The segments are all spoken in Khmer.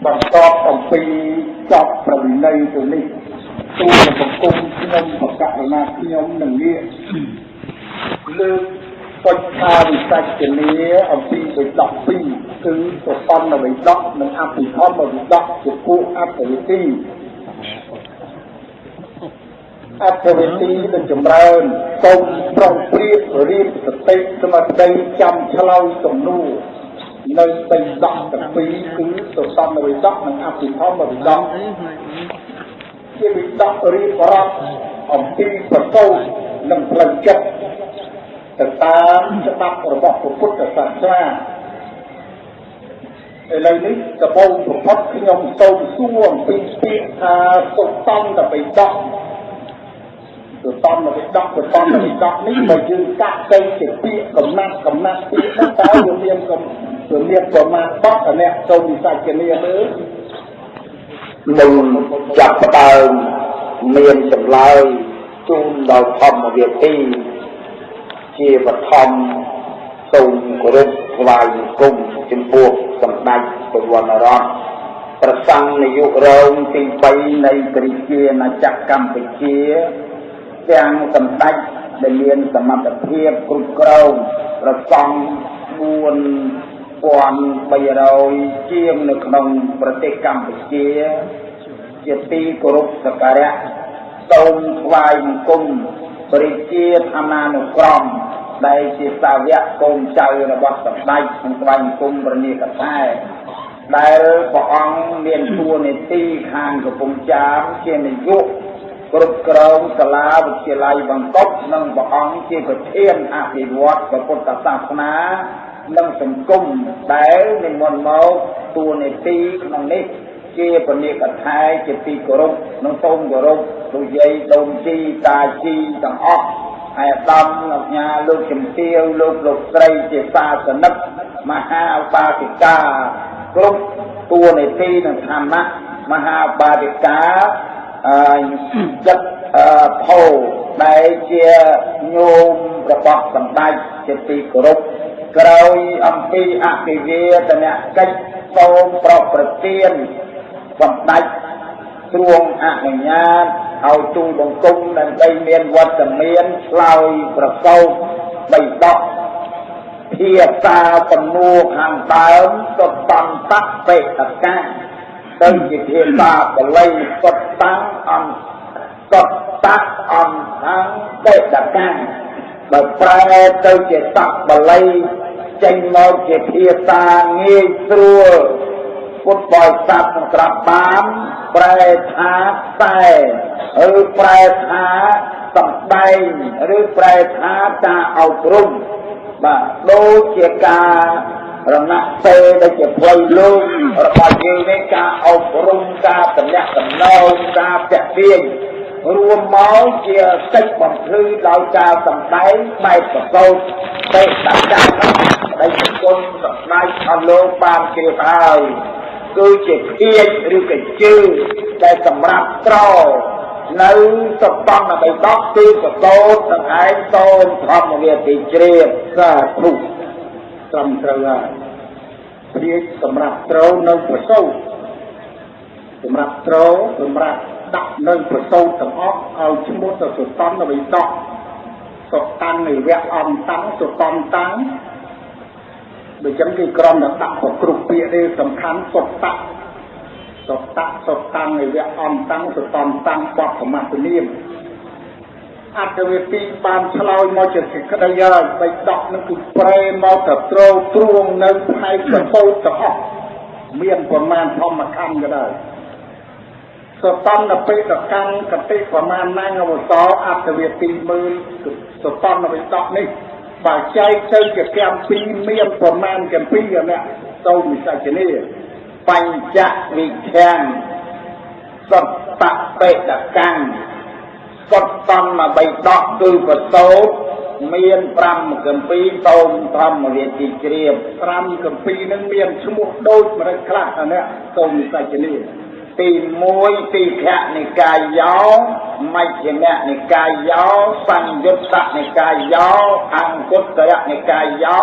បន្ទាប់អំពីចប់ប្រវិន័យទៅនេះទូលបង្គំខ្ញុំបកករណាខ្ញុំនឹងងាកលើកបច្ឆាវិសាចនាអំពីបិដកពីរគឺសុតន្តបិដកនិងអភិធម្មបិដកជាពួកអត្តវិធីអត្តវិធីនឹងចម្រើនសូមប្រុងប្រៀបរៀបសតិសមាធិចាំឆ្លើយសំណួរនៅបិដកទាំងពីរគឺសុតន្តបិដកនិងអភិធម្មបិដកជាបិដករៀបរាប់អំពីប្រសូតនិងផ្លូវចិត្តទៅតាមច្បាប់របស់ពុទ្ធសាសនាឥឡូវនេះដំបូងបំផុតខ្ញុំសូមសួរអំពីពាក្យថាសុតន្តបិដកសុតន្តបិដកសុតន្តបិដកនេះបើយើងកាត់ទៅជាពាក្យកំណាត់កំណាត់ពាក្យហ្នឹងតើវាមានកំវាមានប្រមាណបទអ្នកសូមវិសាចនាមើល នឹងចាប់ផ្ដើមមានចម្លើយជូនដល់ធម្មវិធីជាបឋមសូមគោរពថ្វាយបង្គំចំពោះសម្ដេចព្រះវណ្ណរតន៍ប្រសង់នាយករងទី3នៃព្រះជាណាចក្រកម្ពុជាទាំងសម្ដេចដែលមានសមត្ថភាពគ្រប់គ្រងប្រសង់4300ជាងនៅក្នុងប្រទេសកម្ពុជាជាទីគោរពសក្ការៈសូមថ្វាយបង្គំព្រះជាធម្មនុក្រមដែលជាសាវកកូនចៅរបស់សម្ដេចក្នុងថ្វាយបង្គំព្រះនាគថែដែលព្រះអង្គមានតួនាទីខាងកំពង់ចាមជានាយកគ្រប់គ្រងសាលាវិទ្យាល័យបង្កប់និងព្រះអង្គជាប្រធានអភិវឌ្ឍពុទ្ធសាសនានិងសង្គមដែលនិមន្តមកតួនាទីក្នុងនេះជាពនិកថែជាទីគោរពនិងសូមគោរពលោកយាយដូនជីតាជីទាំងអស់ឯកឧត្តមអញ្ញាលោកជំទាវលោកលោកស្រីជាសាសនិកមហាឧបាសិកាគ្រប់តួនាទីនិងឋានៈមហាឧបាសិកាអចិត្តផោដែលជាញោមរបស់សម្ដេចជាទីគោរពក្រោយអំពីអភិវេទនកិច្ចសូមប្រោសប្រទានសម្ដេចទ្រង់អនុញ្ញាតឲ្យទូលបង្គំដើម្បីមានវត្តមានឆ្លើយប្រសោតបីដកភាសាសំណួរខាងដើមសុតន្តបេតកាទៅជាភាសាបាលីសុតតាំងអន្តសុតតៈអន្តੰបេតកាបើប្រែទៅជាស័ព្ទបាលីចេញមកជាភាសាងាយស្រួលពុទ្ធបរិស័ទនឹងស្រាប់បានប្រែថាខ្សែឬប្រែថាសំដែងឬប្រែថាការអប់រំបាទដូចជាការរណសេដែលជាផ្លូវលោករបស់យើងនេះការអប់រំការតំណាក់តំណងការតាក់ទាញរួមមកជាកិច្ចបំភ្លឺដោយការសំដែងបែបប្រសូតបេតកាដីគុណសម្ដេចអស់លោកបានជ្រាបហើយគឺជាភាជឬក៏ជើដែលសម្រាប់ត្រនៅសតន្តបិដកគឺប្រសូតនឹងឯងសូមធម្មវិធីជ្រាប សាធុត្រឹមត្រូវហើយព្រាជសម្រាប់ត្រនៅប្រសូតសម្រាប់ត្រសម្រាប់ដាក់នៅប្រសូតទាំងអស់ឲ្យឈ្មោះទៅសតន្តបិដកសតន្តនិវៈអន្តੰសតន្តੰដូច្នេះគេក្រំតែដាក់ប្រគ្រប់ពាក្យទេសំខាន់សតៈសតៈសតន្តនិវៈអន្តੰសតន្តੰបទសមត្ថនាមអត្តវិទីបានឆ្លើយមកជាសេចក្តីហើយបិដកនឹងគឺប្រែមកទៅត្រោទ្រួងនៅផ្នែកប្រសូតទាំងអស់មានប្រមាណធម្មខណ្ឌក៏ដោយសតន្តបេតកម្មកតិប្រមាណណាងអវសអត្តវិទីមើលសតន្តបិដកនេះបើចែកទៅជាកម្មពីរមានប្រមាណកម្មពីរអ្នកសូមវិសាចនា បញ្ចវិឃាំសតបេតកម្មសតន្តបិដកគឺប្រសូតមាន5កម្ពីសូមធម្មវិធីជ្រាប 5កម្ពីនឹងមានឈ្មោះដូចម្ដេចខ្លះអានេះសូមវិសាចនា ទី1ទីខនិកាយោមជ្ឈិមនិកាយោសង្យុត្តនិកាយោអង្គុត្តរនិកាយោ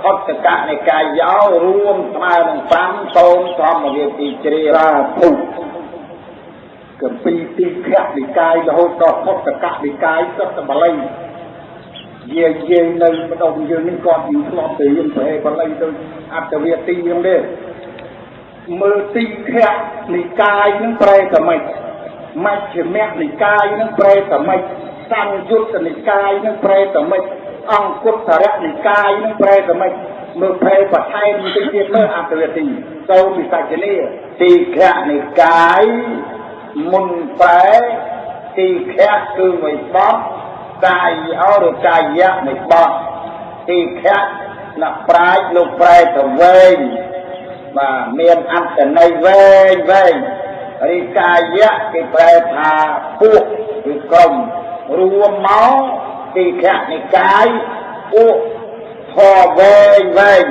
ខុទ្ទកនិកាយយោរួមស្មើនឹង5សូមធម្មវាទីជ្រាប សាធុគម្ពីរទីខៈនិកាយរហូតដល់ខុទ្ទកនិកាយសុទ្ធតែបាលីយាយយាយនៅម្ដុំយើងនេះគាត់មិនធ្លាប់ទៅរៀនប្រហែលបាលីដូចអត្តវាទីហ្នឹងទេមើលទីខៈនិកាយហ្នឹងប្រែតែម៉េចមជ្ឈិមនិកាយហ្នឹងប្រែតែម៉េចសង្យុត្តនិកាយហ្នឹងប្រែតែម៉េចអង្គុត្តរនិកាយហ្នឹងប្រែតែម៉េចមើលប្រែបន្ថែមបន្តិចទៀតមើលអត្តវាទីសូមវិសាចនី ទីខៈនិកាយមុនប្រែទីខៈគឺមួយបទកាយអឬកាយៈមួយបទទីខៈអ្នកប្រាជ្ញលោកប្រែទៅវែងបាទមានអត្ថន័យវែងវែងរីកាយៈគេប្រែថាពួកឬក្រុមរួមមកទីខៈនិកាយពួកធរវែងវែង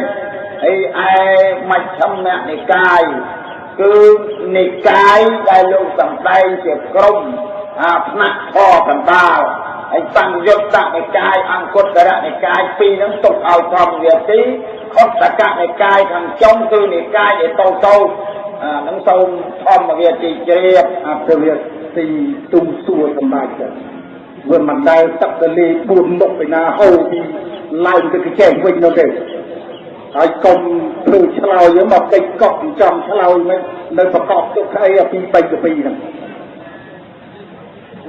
ហើយឯមជ្ឈិមនិកាយគឺនិកាយដែលលោកសម្ដែងជាក្រុមអាផ្នែកធរកណ្ដាលហើយសង្យុត្តនិកាយអង្គុត្តរនិកាយពីរហ្នឹងទុកឲ្យធម្មវាទីខុទ្ទកនិកាយខាងចុងគឺនិកាយឯតូចតូចអាហ្នឹងសូមធម្មវាទីជ្រាប អត្តវាទីទូសួរសម្ដេចវាមិនដែលទឹកទលេ4មុខឯណាហូរពីឡើងទៅកញ្ចេះវិញនោះទេហើយកុំធ្វើឆ្លើយមកកិច្ចកក់ចំឆ្លើយមិននៅប្រកបទុកអីពី3ទៅ2ហ្នឹង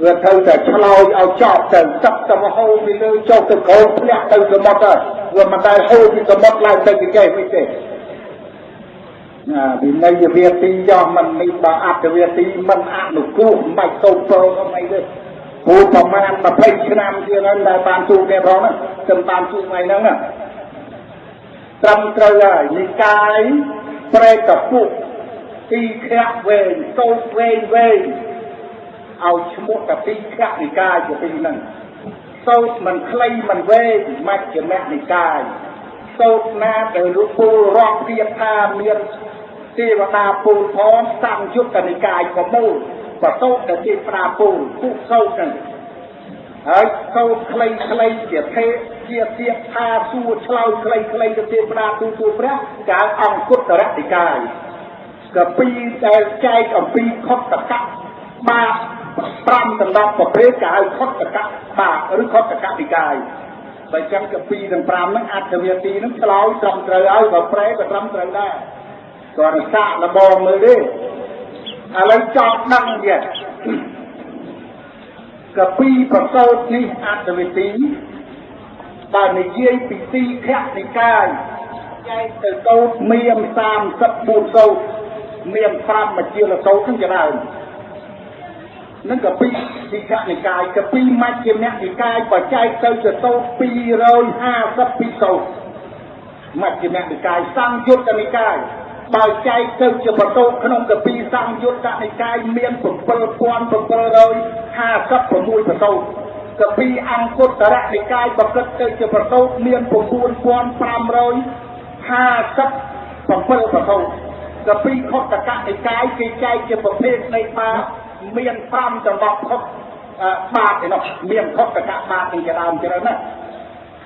វាត្រូវតែឆ្លើយឲ្យចប់ទៅទឹកទៅហូរពីលើចុះទៅក្រោមធ្លាក់ទៅសមុទ្រទៅវាមិនដែលហូរពីសមុទ្រឡើងទៅកញ្ចេះវិញទេណាវិន័យវាទីយោមិននេះបើអត្តវាទីមិនអនុគោះមិនបាច់សូមប្រអីទេព្រោះប្រមាណ20ឆ្នាំជាងហ្នឹងដែលបានជួបគ្នាផងហ្នឹងខ្ញុំបានជួបថ្ងៃហ្នឹងណាត្រឹមត្រូវហើយនិកាយប្រែតពុទីខៈវែងតូចវែងវែងឲ្យឈ្មោះតាទីខៈនិកាយជាទីហ្នឹងសោតមិនខ្លីមិនវែងមជ្ឈិមនិកាយសោតណាដែលរូបពលរាប់ទៀតថាមានទេវតាពលផងសង្យុត្តនិកាយក៏មូលបតោដែលទេវតាពលពួកសោតហ្នឹងហើយសោតខ្លីខ្លីជាទេជាទៀតថាសួរឆ្លើយខ្លីខ្លីទៅទេវតាទូទូព្រះកាលអង្គុត្តរនិកាយកពីដែលចែកអំពីខុទ្ទកបាប5ដណ្ដប់ប្រភេទគេហៅខុទ្ទកបាបឬខុទ្ទកនិកាយបើចឹងកពីទាំង5ហ្នឹងអត្ថវាទីហ្នឹងឆ្លើយត្រឹមត្រូវហើយបើប្រែក៏ត្រឹមត្រូវដែរគាត់សាកល្បងមើលទេឥឡូវចប់ដឹងទៀតកពីប្រសោតនេះអត្ថវិធីបើនិយាយពីទីខៈនិកាយចែកទៅតូចមាន34សោតមាន5មជាលសោតហ្នឹងជាដើមនឹងកពីទីខៈនិកាយកពីមជ្ឈិមនិកាយបើចែកទៅជាសោត252សោតមជ្ឈិមនិកាយសង្យុត្តនិកាយបើចែកទៅជាបតោក្នុងកពីសង្យុត្តនិកាយមាន7756បតោកពីអង្គុត្តរនិកាយបើគិតទៅជាបតោមាន9557បតោកពីខុទ្ទកនិកាយគេចែកជាប្រភេទនៃបាបមាន5ចន្លោះខុសបាបឯនោះមានខុទ្ទកបាបនឹងជាដើមច្រើនណាស់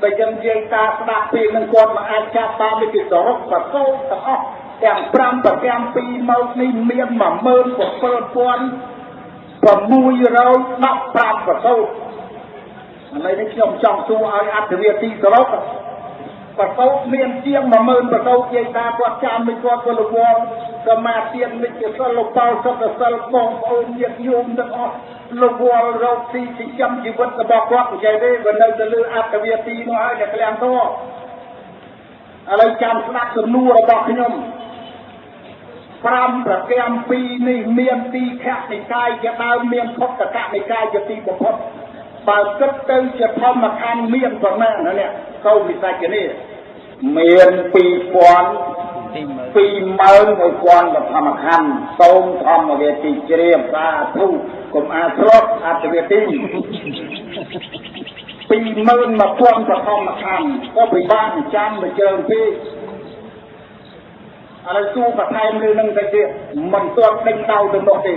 បើចឹងយាយតាស្ដាប់ពេលនឹងគាត់មកអាចចាប់បាននេះគឺសរុបបតោទាំងអស់ទាំង5ប្រទាំង2មកនេះមាន17615ប្រសូតឥឡូវនេះខ្ញុំចង់សួរឲ្យអត្ថវាទីសរុបប្រសូតមានជាង10000ប្រសូតយាយតាគាត់ចាំមិនគាត់ក៏លវល់សមាធិមិច្ចសិលបោសុខសិលបងប្អូនញាតិញោមទាំងអស់លវល់រកទីចិញ្ចឹមជីវិតរបស់គាត់មិនចេះទេបើនៅទៅលើអត្ថវាទីនោះហើយតែក្លាំងតឥឡូវចាំស្ដាប់សំណួររបស់ខ្ញុំ5ប្រទាំង2នេះមានទីខៈនិកាយជាដើមមានខុទ្ទកនិកាយជាទីបំផុតបើគិតទៅជាធម្មខណ្ឌមានប្រមាណនេះសូមវិសាចនេះ មាន21000ធម្មខណ្ឌសូមធម្មវេទីជ្រាប សាធុកុំអាស្លុតអត្ថវេទី21000ធម្មខណ្ឌក៏ពិបាកចាំមកជើងពេកឥឡូវសួរបន្ថែមលើនឹងទៅទៀតមិនទាន់ដេញដោលទៅនោះទេ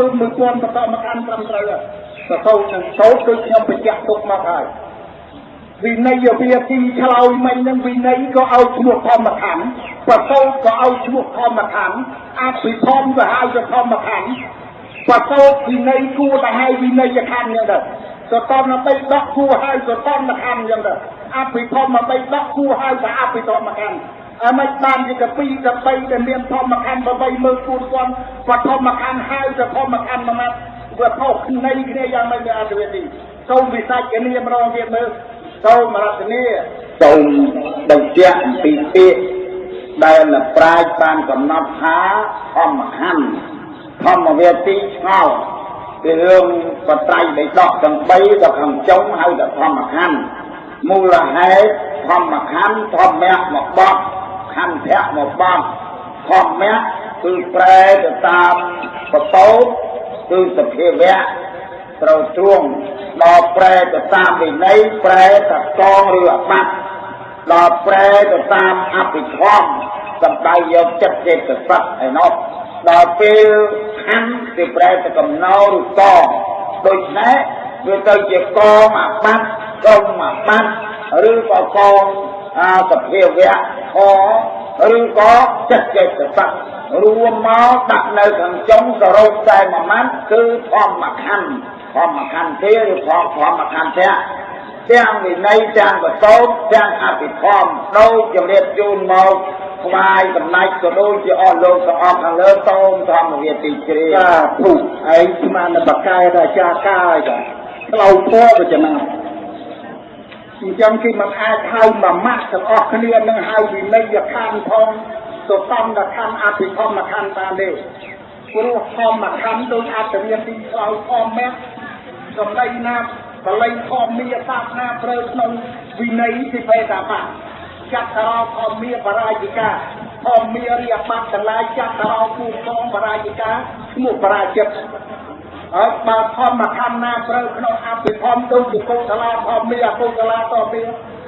21000បតមខណ្ឌត្រឹមត្រូវសសូតនឹងសូតគឺខ្ញុំបញ្ជាក់ទុកមកហើយ វិន័យវាទីឆ្លើយមិញនឹងវិន័យក៏ឲ្យឈ្មោះធម្មខណ្ឌ ប្រសូតក៏ឲ្យឈ្មោះធម្មខណ្ឌ អភិធម្មក៏ហៅថាធម្មខណ្ឌ ប្រសូតវិន័យគួរតែហៅវិន័យខណ្ឌហ្នឹងទៅ សតនបិដកគួរហៅសតនខណ្ឌអញ្ចឹងទៅ អភិធម្មបិដកគួរហៅថាអភិធម្មខណ្ឌ អមិនបានជាកពីកបីដែលមានធម្មខណ្ឌ 84000 បឋមខណ្ឌហៅថាធម្មខណ្ឌមួយម៉ាត់ វាផុសនៃគ្នាយ៉ាងម៉េច? អធិវេទីសូមវិសាចនាម្ដងទៀតមើល សូមរតនា សូមបញ្ជាក់អំពីពាក្យដែលអ្នកប្រាជ្ញបានកំណត់ថាធម្មខណ្ឌ ធម្មវាទីឆ្ងល់ពីរឿងបត្រៃបិដកទាំង3ដល់ខាងចុងហៅថាធម្មខណ្ឌ មូលហេតុធម្មខណ្ឌ ធម្មៈមកបោះ ខណ្ឌៈមកបោះ ធម្មៈគឺប្រែទៅតាមបតោគឺសភាវៈត្រូវទ្រង់ ដល់ប្រែទៅតាមវិន័យប្រែតកងឬអបត្តិ ដល់ប្រែទៅតាមអភិធម្មសំដៅយកចិត្តចេតសិកឯណោះ ដល់ពេលខណ្ឌគឺប្រែទៅកំណោឬកង ដូច្នេះវាទៅជាកងអបត្តិ ក្រុមអបត្តិ ឬក៏កងអាសភាវៈខឬក៏ចិត្តចេតសិក រួមមកដាក់នៅខាងចុងសរុបតែមួយម៉ាត់គឺធម្មខណ្ឌ ធម្មខណ្ឌទេឬផងធម្មខណ្ឌៈ ទាំងវិន័យ ទាំងបតោ ទាំងអភិធម្ម ដូចជំរាបជូនមកថ្វាយសម្ដេច ក៏ដូចជាអស់លោកទាំងអស់ខាងលើ សូមធម្មវិធីជ្រាប សាធុ ឯងស្មានបកែដល់អាចារ្យកាយបាទ ឆ្លោធေါ်ក៏ចំណាំអញ្ចឹង គេមិនអាចហៅមួយម៉ាត់ទាំងអស់គ្នានឹងហៅវិន័យខណ្ឌផង សតន្តខណ្ឌ អភិធម្មខណ្ឌបានទេ ព្រោះធម្មខណ្ឌដូចអត្តវិទីឆ្លោធម្មៈសម្ដីណាបល័យធម្មាសាសនាប្រើក្នុងវិន័យសិភេតាបៈ ចតរោធម្មាបរាជិកា ធម្មារិយបត្តិទាំងឡាយចតរោគូកងបរាជិកាឈ្មោះបរាជិក ហើយបើធម្មខណ្ឌណាប្រើក្នុងអភិធម្ម ដូចជាកុសលាធម្មា អកុសលាធម្មា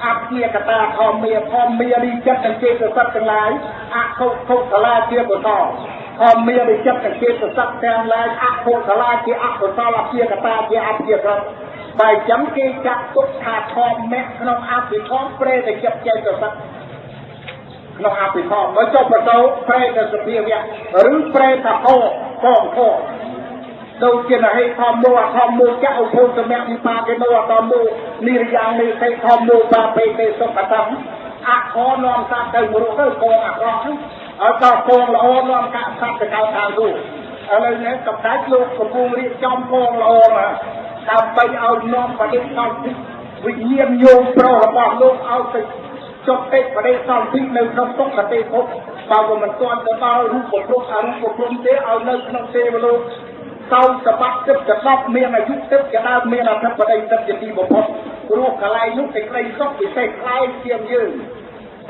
អភិកតាធម្មា ធម្មារិចិត្តនិងចេតសិកទាំងឡាយ អកុកុសលាជាកុសល ធម្មារិចិត្តនិងចេតសិកទាំងឡាយ អកុសលាជាអកុសល អភិកតាជាអភិកត បើអញ្ចឹងគេចាត់ទុកថាធម្មៈក្នុងអភិធម្មប្រេតចិត្តចេតសិកក្នុងអភិធម្ម បើចុះបតោប្រេតសភាវៈ ឬប្រេតហោកងធម៌ ដូចជានហេធម្មោអធម្មោចឧភោសមៈវិបាកេណោអធម្មោនិរយ៉ាងនិសេធម្មោបាបេទេសុខតំ អខនាំសត្វទៅមរុទៅកងអាក្រក់ហ្នឹង ឲ្យដល់កងល្អនាំកាក់សត្វទៅកោឋានសួគ៌ ឥឡូវនេះសម្ដេចលោកកំពុងរៀបចំកងល្អមកដើម្បីឲ្យនាំបដិសន្ធិវិញ្ញាណញោមប្រុសរបស់លោកឲ្យទៅចុះតិបដិសន្ធិនៅក្នុងទុក្ខតិភព បើមិនទាន់ទៅដល់រូបភពអរូបភពទេ ឲ្យនៅក្នុងទេវលោកសោសបត្តិទឹកក10 មានអាយុទឹកជាដើម មានអធិបតីទឹកជាទីបំផុត ព្រោះកន្លែងនោះសេចក្តីសុខពិសេសខ្លែងជាងយើង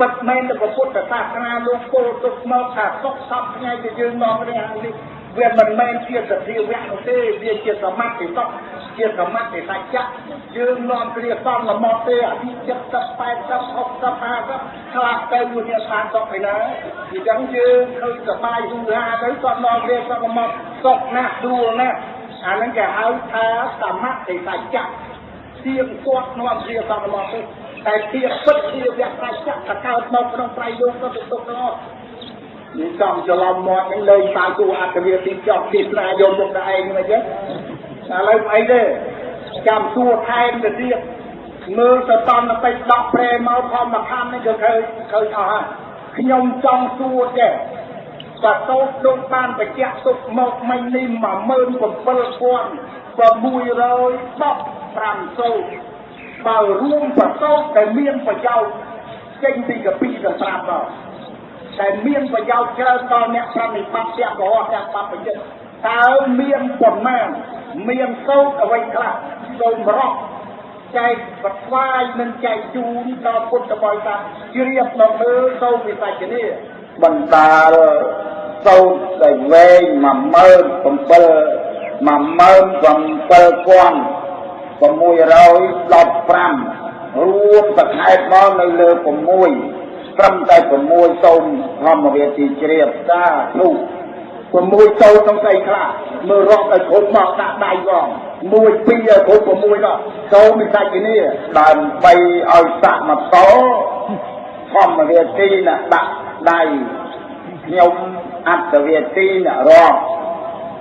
ពិតមែនតែពុទ្ធសាសនាលោកពោលទុកមកថាសុខសពថ្ងៃដែលយើងមកនេះនេះ វាមិនមែនជាសភាវៈនោះទេ វាជាសមត្ថិសុខ ជាសមត្ថិសច្ចៈ យើងនាំគ្នាសំលមកទេ អាយុ70 80 60 50 ខ្លះទៅវាមានបានសុខឯណា អញ្ចឹងយើងឃើញសបាយហ៊ូហាទៅ គាត់នាំគ្នាសំលមកសុខណាស់ ស្រួលណាស់ អាហ្នឹងគេហៅថាសមត្ថិសច្ចៈ ទៀងទាត់នាំគ្នាសំលមកទេ តែជាពិតជាវៈសច្ចៈតកើតមកក្នុងត្រៃលោកទៅទុកទាំងអស់នេះ ចំច្រឡំមាត់ហ្នឹងលេងប៉ៅគូអត្តវិទីចប់ទេសនាយកមុខតែឯងមិនចឹង ឥឡូវអីទេ ចាំសួរថែមទៅទៀត មើលទៅតន្តបិដកប្រែមកធម្មខណ្ឌនេះក៏ឃើញអស់ហើយ ខ្ញុំចង់សួរចេះ បតោដូចបានបញ្ជាក់ទុកមកមិញនេះ 17615សូត្រ បើរួមបតោតែមានប្រយោជន៍ចេញពីកពីទាំង5មក តែមានប្រយោជន៍ច្រើនដល់អ្នកប្រតិបត្តិទាំងកុហកទាំងបព្វជិត តើមានប៉ុន្មាន មានសូត្រអ្វីខ្លះ សូមរកចែកបថ្វាយនិងចែកជូនដល់ពុទ្ធបរិស័ទជ្រាបដល់មើល សូមវិសាចនា បណ្ដាលសូត្រដែលវែង17615 រួមប្រខែមកនៅលើ6 ត្រឹមតែ6 សូមធម្មវិធីជ្រាប សាធុ 6សូត្រក្នុងស្អីខ្លះ មើលរាប់ឲ្យគ្រប់មកដាក់ដៃផង 1 2ឲ្យគ្រប់6នោះសូមវិសាជនី ដើម្បីឲ្យសមតោធម្មវាទីអ្នកដាក់ដៃខ្ញុំអត្តវាទីអ្នករាប់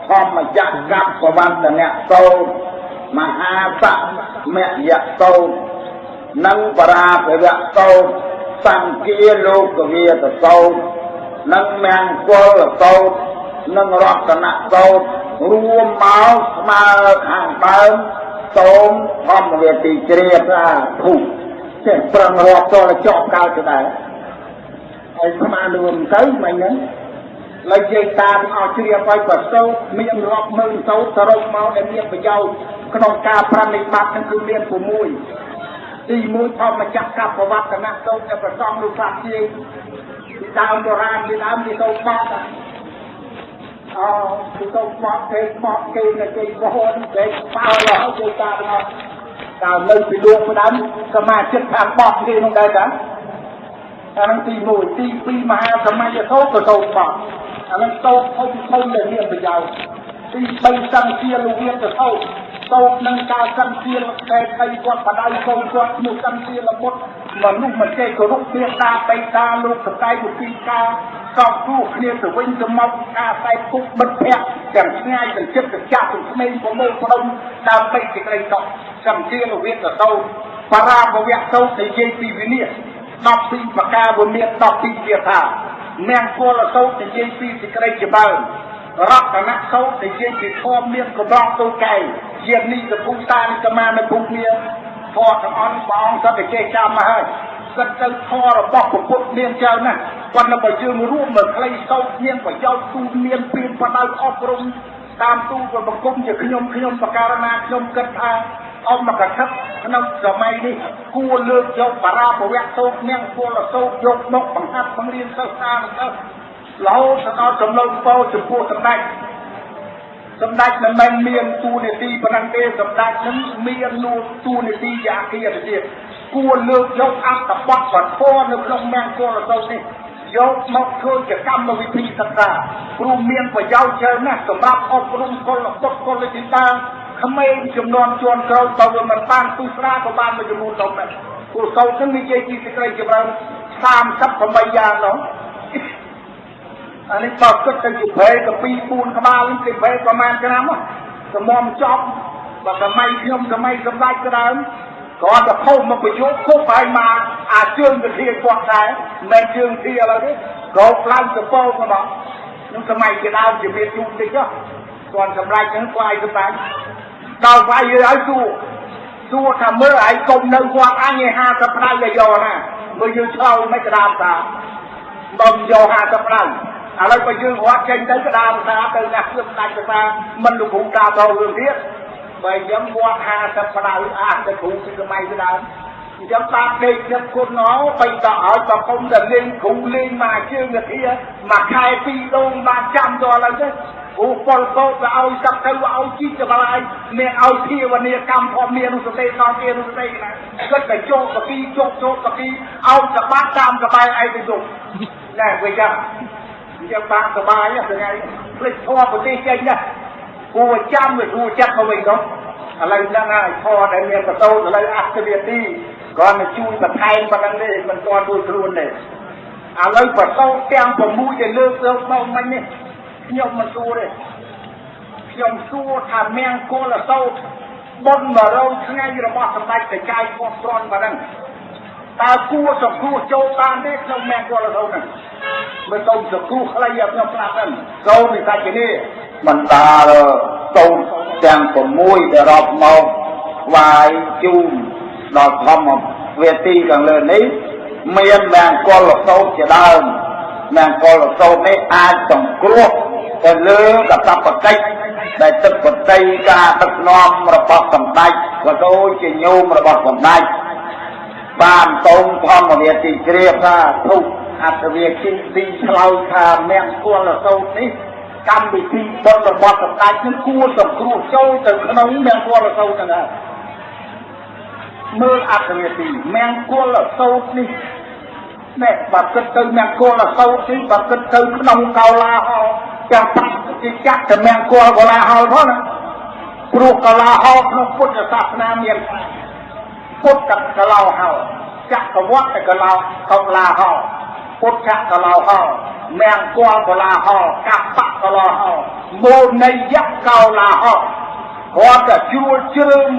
ធម្មចក្រកបវន្តនៈសោតមហាសមយៈសោតនិងបរាភវៈសោតសង្គាលោកវាតសោតនិងមង្គលសោតនិងរតនសោតរួមមកស្មើខាងដើមសូមធម្មវាទីជ្រាប សាធុចេះប្រឹងរាប់តលចប់កើតទៅដែរហើយស្មានរួមទៅមិញហ្នឹងឡើយនិយាយតាមអស់ជ្រាបឲ្យប្រសូតមានរាប់ម៉ឺនសោតសរុបមកដែលមានប្រយោជន៍ក្នុងការប្រណិប័តហ្នឹងគឺមាន6ទី1ធម្មចក្រកបវត្តនៈសោតដែលប្រសងលោកសាជាពីដើមបុរាណពីដើមពីសោតបត់អូពីសោតបត់គេបត់គេនៅគេវហនគេប៉ោរហូតគេតាមអស់តើនៅពីលោកផ្ដើមសមាជិកខាងបត់គេនោះដែរតាអានឹងទី1ទី2មហាសម័យសោតក៏សោតបត់អានឹងសោតធំធំដែលមានប្រយោជន៍ទី3សង្ឃាលវិតសោតសោតនឹងការសង្ឃាលតែថៃគាត់បដៅកូនគាត់ឈ្មោះសង្ឃាលបុត្រមនុស្សមិនចេះគោរពមេតាបៃតាលោកសកៃវិធីការសោកគ្រោះគ្នាទៅវិញទៅមកការតែគុកបិទភ័ក្រទាំងឆ្ងាយទាំងចិត្តទាំងចាស់ទាំងក្មេងប្រមូលផ្ដុំដើម្បីសេចក្តីសុខសង្ឃាលវិតសោតបរាភវៈសោតនិយាយពីវិនិច្ឆ័យ12ប្រការវិមាន12គាថាមង្គលសោតនិយាយពីសេចក្តីចម្រើនរតនសោតនិយាយពីធម៌មានកម្រងទូកែជានិសភូតានិកមានភូមិធម៌ទាំងអស់ព្រះអង្គសត្វតែចេះចាំមកហើយគិតទៅធម៌របស់ពុទ្ធមានច្រើនណាស់ប៉ុន្តែបើយើងរួមមកខ្លីសោតមានប្រយោជន៍ទូមានពៀនបដៅអប់រំតាមទូលបង្គំជាខ្ញុំខ្ញុំបការណាខ្ញុំគិតថាអង្គមកកថាក្នុងសម័យនេះគួរលើកយកបរាភវៈសោតមង្គលសោតយកមកបង្ហាត់បង្រៀនសិស្សសាស្ត្រសិស្សរហូតដល់ចំណុចពោចំពោះសម្ដេចសម្ដេចមិនមែនមានតួនាទីប៉ុណ្ណឹងទេសម្ដេចនឹងមានតួនាទីជាអគ្គិទៀតគួរលើកយកអត្ថបទពធនៅក្នុងមង្គលសោតនេះយកមកធ្វើជាកម្មវិធីសិក្សាព្រោះមានប្រយោជន៍ច្រើនណាស់សម្រាប់អប់រំកុលបុត្រកុលធីតាក្មេងចំនួនជួនក្រោយបើវាមិនបានទុស្រាក៏បានមួយចំនួនធំដែរព្រោះសោតនឹងនិយាយពីសេចក្តីចម្រើន38យ៉ាងនោះអានេះបើគិតទៅជាប្រេកពី4ក្បាលនេះគេប្រេប្រហែលឆ្នាំសមមចប់បើសម័យខ្ញុំសម័យសម្ដេចក្ដើមគ្រាន់តែខុសមកប្រយុទ្ធខុសហើយមកអាជើងវិធាគាត់ដែរមិនជើងធាឥឡូវនេះក្រោកឡើងសពោមកដល់នឹងសម័យជាដើមជាមានយូរតិចគាត់សម្ដេចហ្នឹងស្វាយសម្ដេចដល់វាយឲ្យសួរសួរថាមើលឯងកុំនៅវត្តអញឯ50ដៅឲ្យយកណាមើលយើងឆ្លើយមិនក្តាមតាបើមិនយក50ដៅឥឡូវបើយើងរត់ចេញទៅក្តាមតាទៅណាស់ខ្ញុំដាច់តាមិនលោកគ្រូតាតរឿងទៀតបើអញ្ចឹងវត្ត50ដៅអាទៅគ្រូពីសម័យទៅដើមអញ្ចឹងបាបដេកនឹកគុណអោបីតឲ្យបើគុំតែលេងគ្រូលេងមកជើងវិធាមួយខែពីរដងបានចាំតឥឡូវទេគ្រូប៉ុលពតទៅឲ្យសឹកទៅឲ្យជីកបលាយមានឲ្យភាវនាកម្មធម្មានុសតិសង្ឃានុសតិណាគិតតែជោគបគីជោគជោគបគីឲ្យសបាត់តាមកបែរឯងទៅជុំណែវិញចឹងអញ្ចឹងបានសបាយថ្ងៃភ្លេចធម៌ប្រទេសចេញណាគួរចាំវាគួរចិត្តមកវិញនោះឥឡូវហ្នឹងហើយធម៌ដែលមានបតោឥឡូវអត្តវាទីគ្រាន់តែជួយបន្ថែមប៉ុណ្្នឹងទេមិនទាន់រួចខ្លួនទេឥឡូវបតោទាំង6ដែលលើកយកមកមិញនេះខ្ញុំមិនសួរទេខ្ញុំសួរថាមង្គលសោតបុណ្យ100ថ្ងៃរបស់សម្ដេចតចាយគាត់គ្រាន់ប៉ុណ្្នឹងតើគួរសង្គ្រោះចូលបានទេក្នុងមង្គលសោតហ្នឹងមើលសូមសង្គ្រោះខ្លីឲ្យខ្ញុំប្រាប់ហ្នឹងសូមវិសាជនីបណ្ដាលសូមទាំង6ដែលរាប់មកថ្វាយជូនដល់ធម្មវេទីខាងលើនេះមានមង្គលសោតជាដើមមង្គលសោតនេះអាចសង្គ្រោះទៅលើកតបកិច្ចដែលទឹកបតីការដឹកនាំរបស់សម្ដេចក៏ដូចជាញោមរបស់សម្ដេចបានសូមធម្មវេទីជ្រាប ថាធុអត្តវាគិទីឆ្លើយថាមង្គលសោតនេះកម្មវិធីបុណ្យរបស់សម្ដេចនឹងគួរសង្គ្រោះចូលទៅក្នុងមង្គលសោតហ្នឹងហើយមើលអត្តវាទីមង្គលសោតនេះណែបើគិតទៅមង្គលសោតនេះបើគិតទៅក្នុងកោលាហលទាំង5គេចាក់តែមង្គលកោលាហលផងណា ព្រោះកលាហោក្នុងពុទ្ធសាសនាមានពុទ្ធកលាហោចក្រវត្តកលាកលាហោពុទ្ធកលាហោមង្គលកលាហោកបៈកលាហោមោនយកលាហោគាត់តែជ្រួលជ្រើម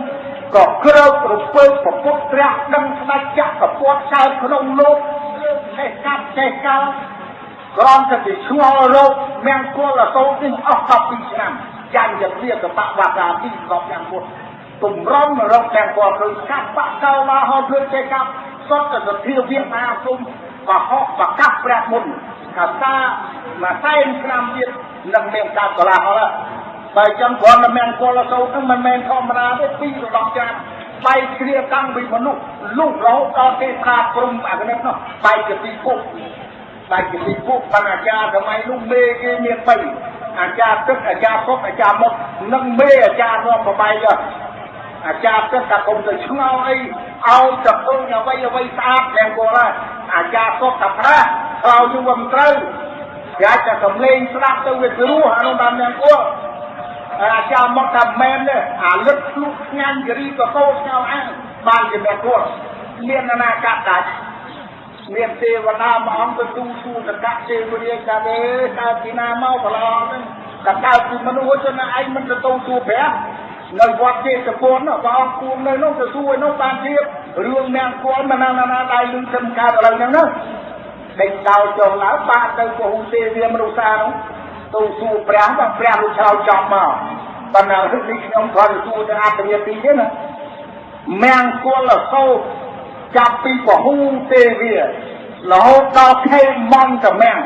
ក៏ក្រើករពើពពុទ្ធព្រះដឹងស្ដេចចក្រពត្តិកើតក្នុងលោកចេះកាប់ចេះកោក្រំតែពីឆ្ងល់រោគមង្គលអសូរនេះអស់12ឆ្នាំចាញ់ជាវាកបៈវាកាទី10យ៉ាងមុតទម្រាំរកទាំងគាត់គឺកាប់បៈកោលាហោធ្វើចេះកាប់សុទ្ធតែសធាវិហាគុំបហោបកាប់ព្រះមុនថាតាមួយសែនឆ្នាំទៀតនឹងមានកាប់កលាហោបើចឹងគ្រាន់តែមង្គលអសូរហ្នឹងមិនមែនធម្មតាទេពីរដងចានបែកគ្នាតាំងពីមនុស្សលុះរហូតដល់ទេប្រាព្រំអក្និតនោះបែកជាពីរភពបែកជាពីរភពបណ្ណាចារសម័យនោះមេគេមាន3អាចារ្យទឹកអាចារ្យពុកអាចារ្យមុខនិងមេអាចារ្យនាំបបែកអាចារ្យទឹកតែកុំទៅឆ្ងល់អីឲ្យតែឃើញអ្វីអ្វីស្អាតទាំងគាត់ហើយអាចារ្យសុកតែប្រាស់ក្រោយជួបមិនត្រូវគេអាចតែសំលេងស្ដាប់ទៅវាព្រោះអានោះបានទាំងគាត់អាចារ្យមកថាមែនទេអាលឹកភ្លុកឆ្ងាញ់គិរីកកោឆ្ងល់អាំងបានជាមែនគាត់មានណាកាត់ដាច់មានទេវតាមួយអង្គទៅទូសួរតកៈទេវរាជថាទេកើតពីណាមកប្រឡងហ្នឹងក៏កើតពីមនុស្សទៅណាឯងមិនទៅទូសួរព្រះនៅវត្តចេតពុនព្រះអង្គគួងនៅនោះទៅសួរឯនោះបានធៀបរឿងមង្គលមិនណាណាដៃលឺទៅកើតឥឡូវហ្នឹងណាដេញដោលចុះឡើងបាក់ទៅពហុទេវាមនុស្សសានោះទៅសួរព្រះបាទព្រះលោកឆ្លើយចំមកប៉ុន្តែរឿងនេះខ្ញុំគ្រាន់តែសួរទៅអត្តវាទីទេណាមង្គលអសូរចាប់ពីពហុទេវារហូតដល់ខេមន្តមង្គ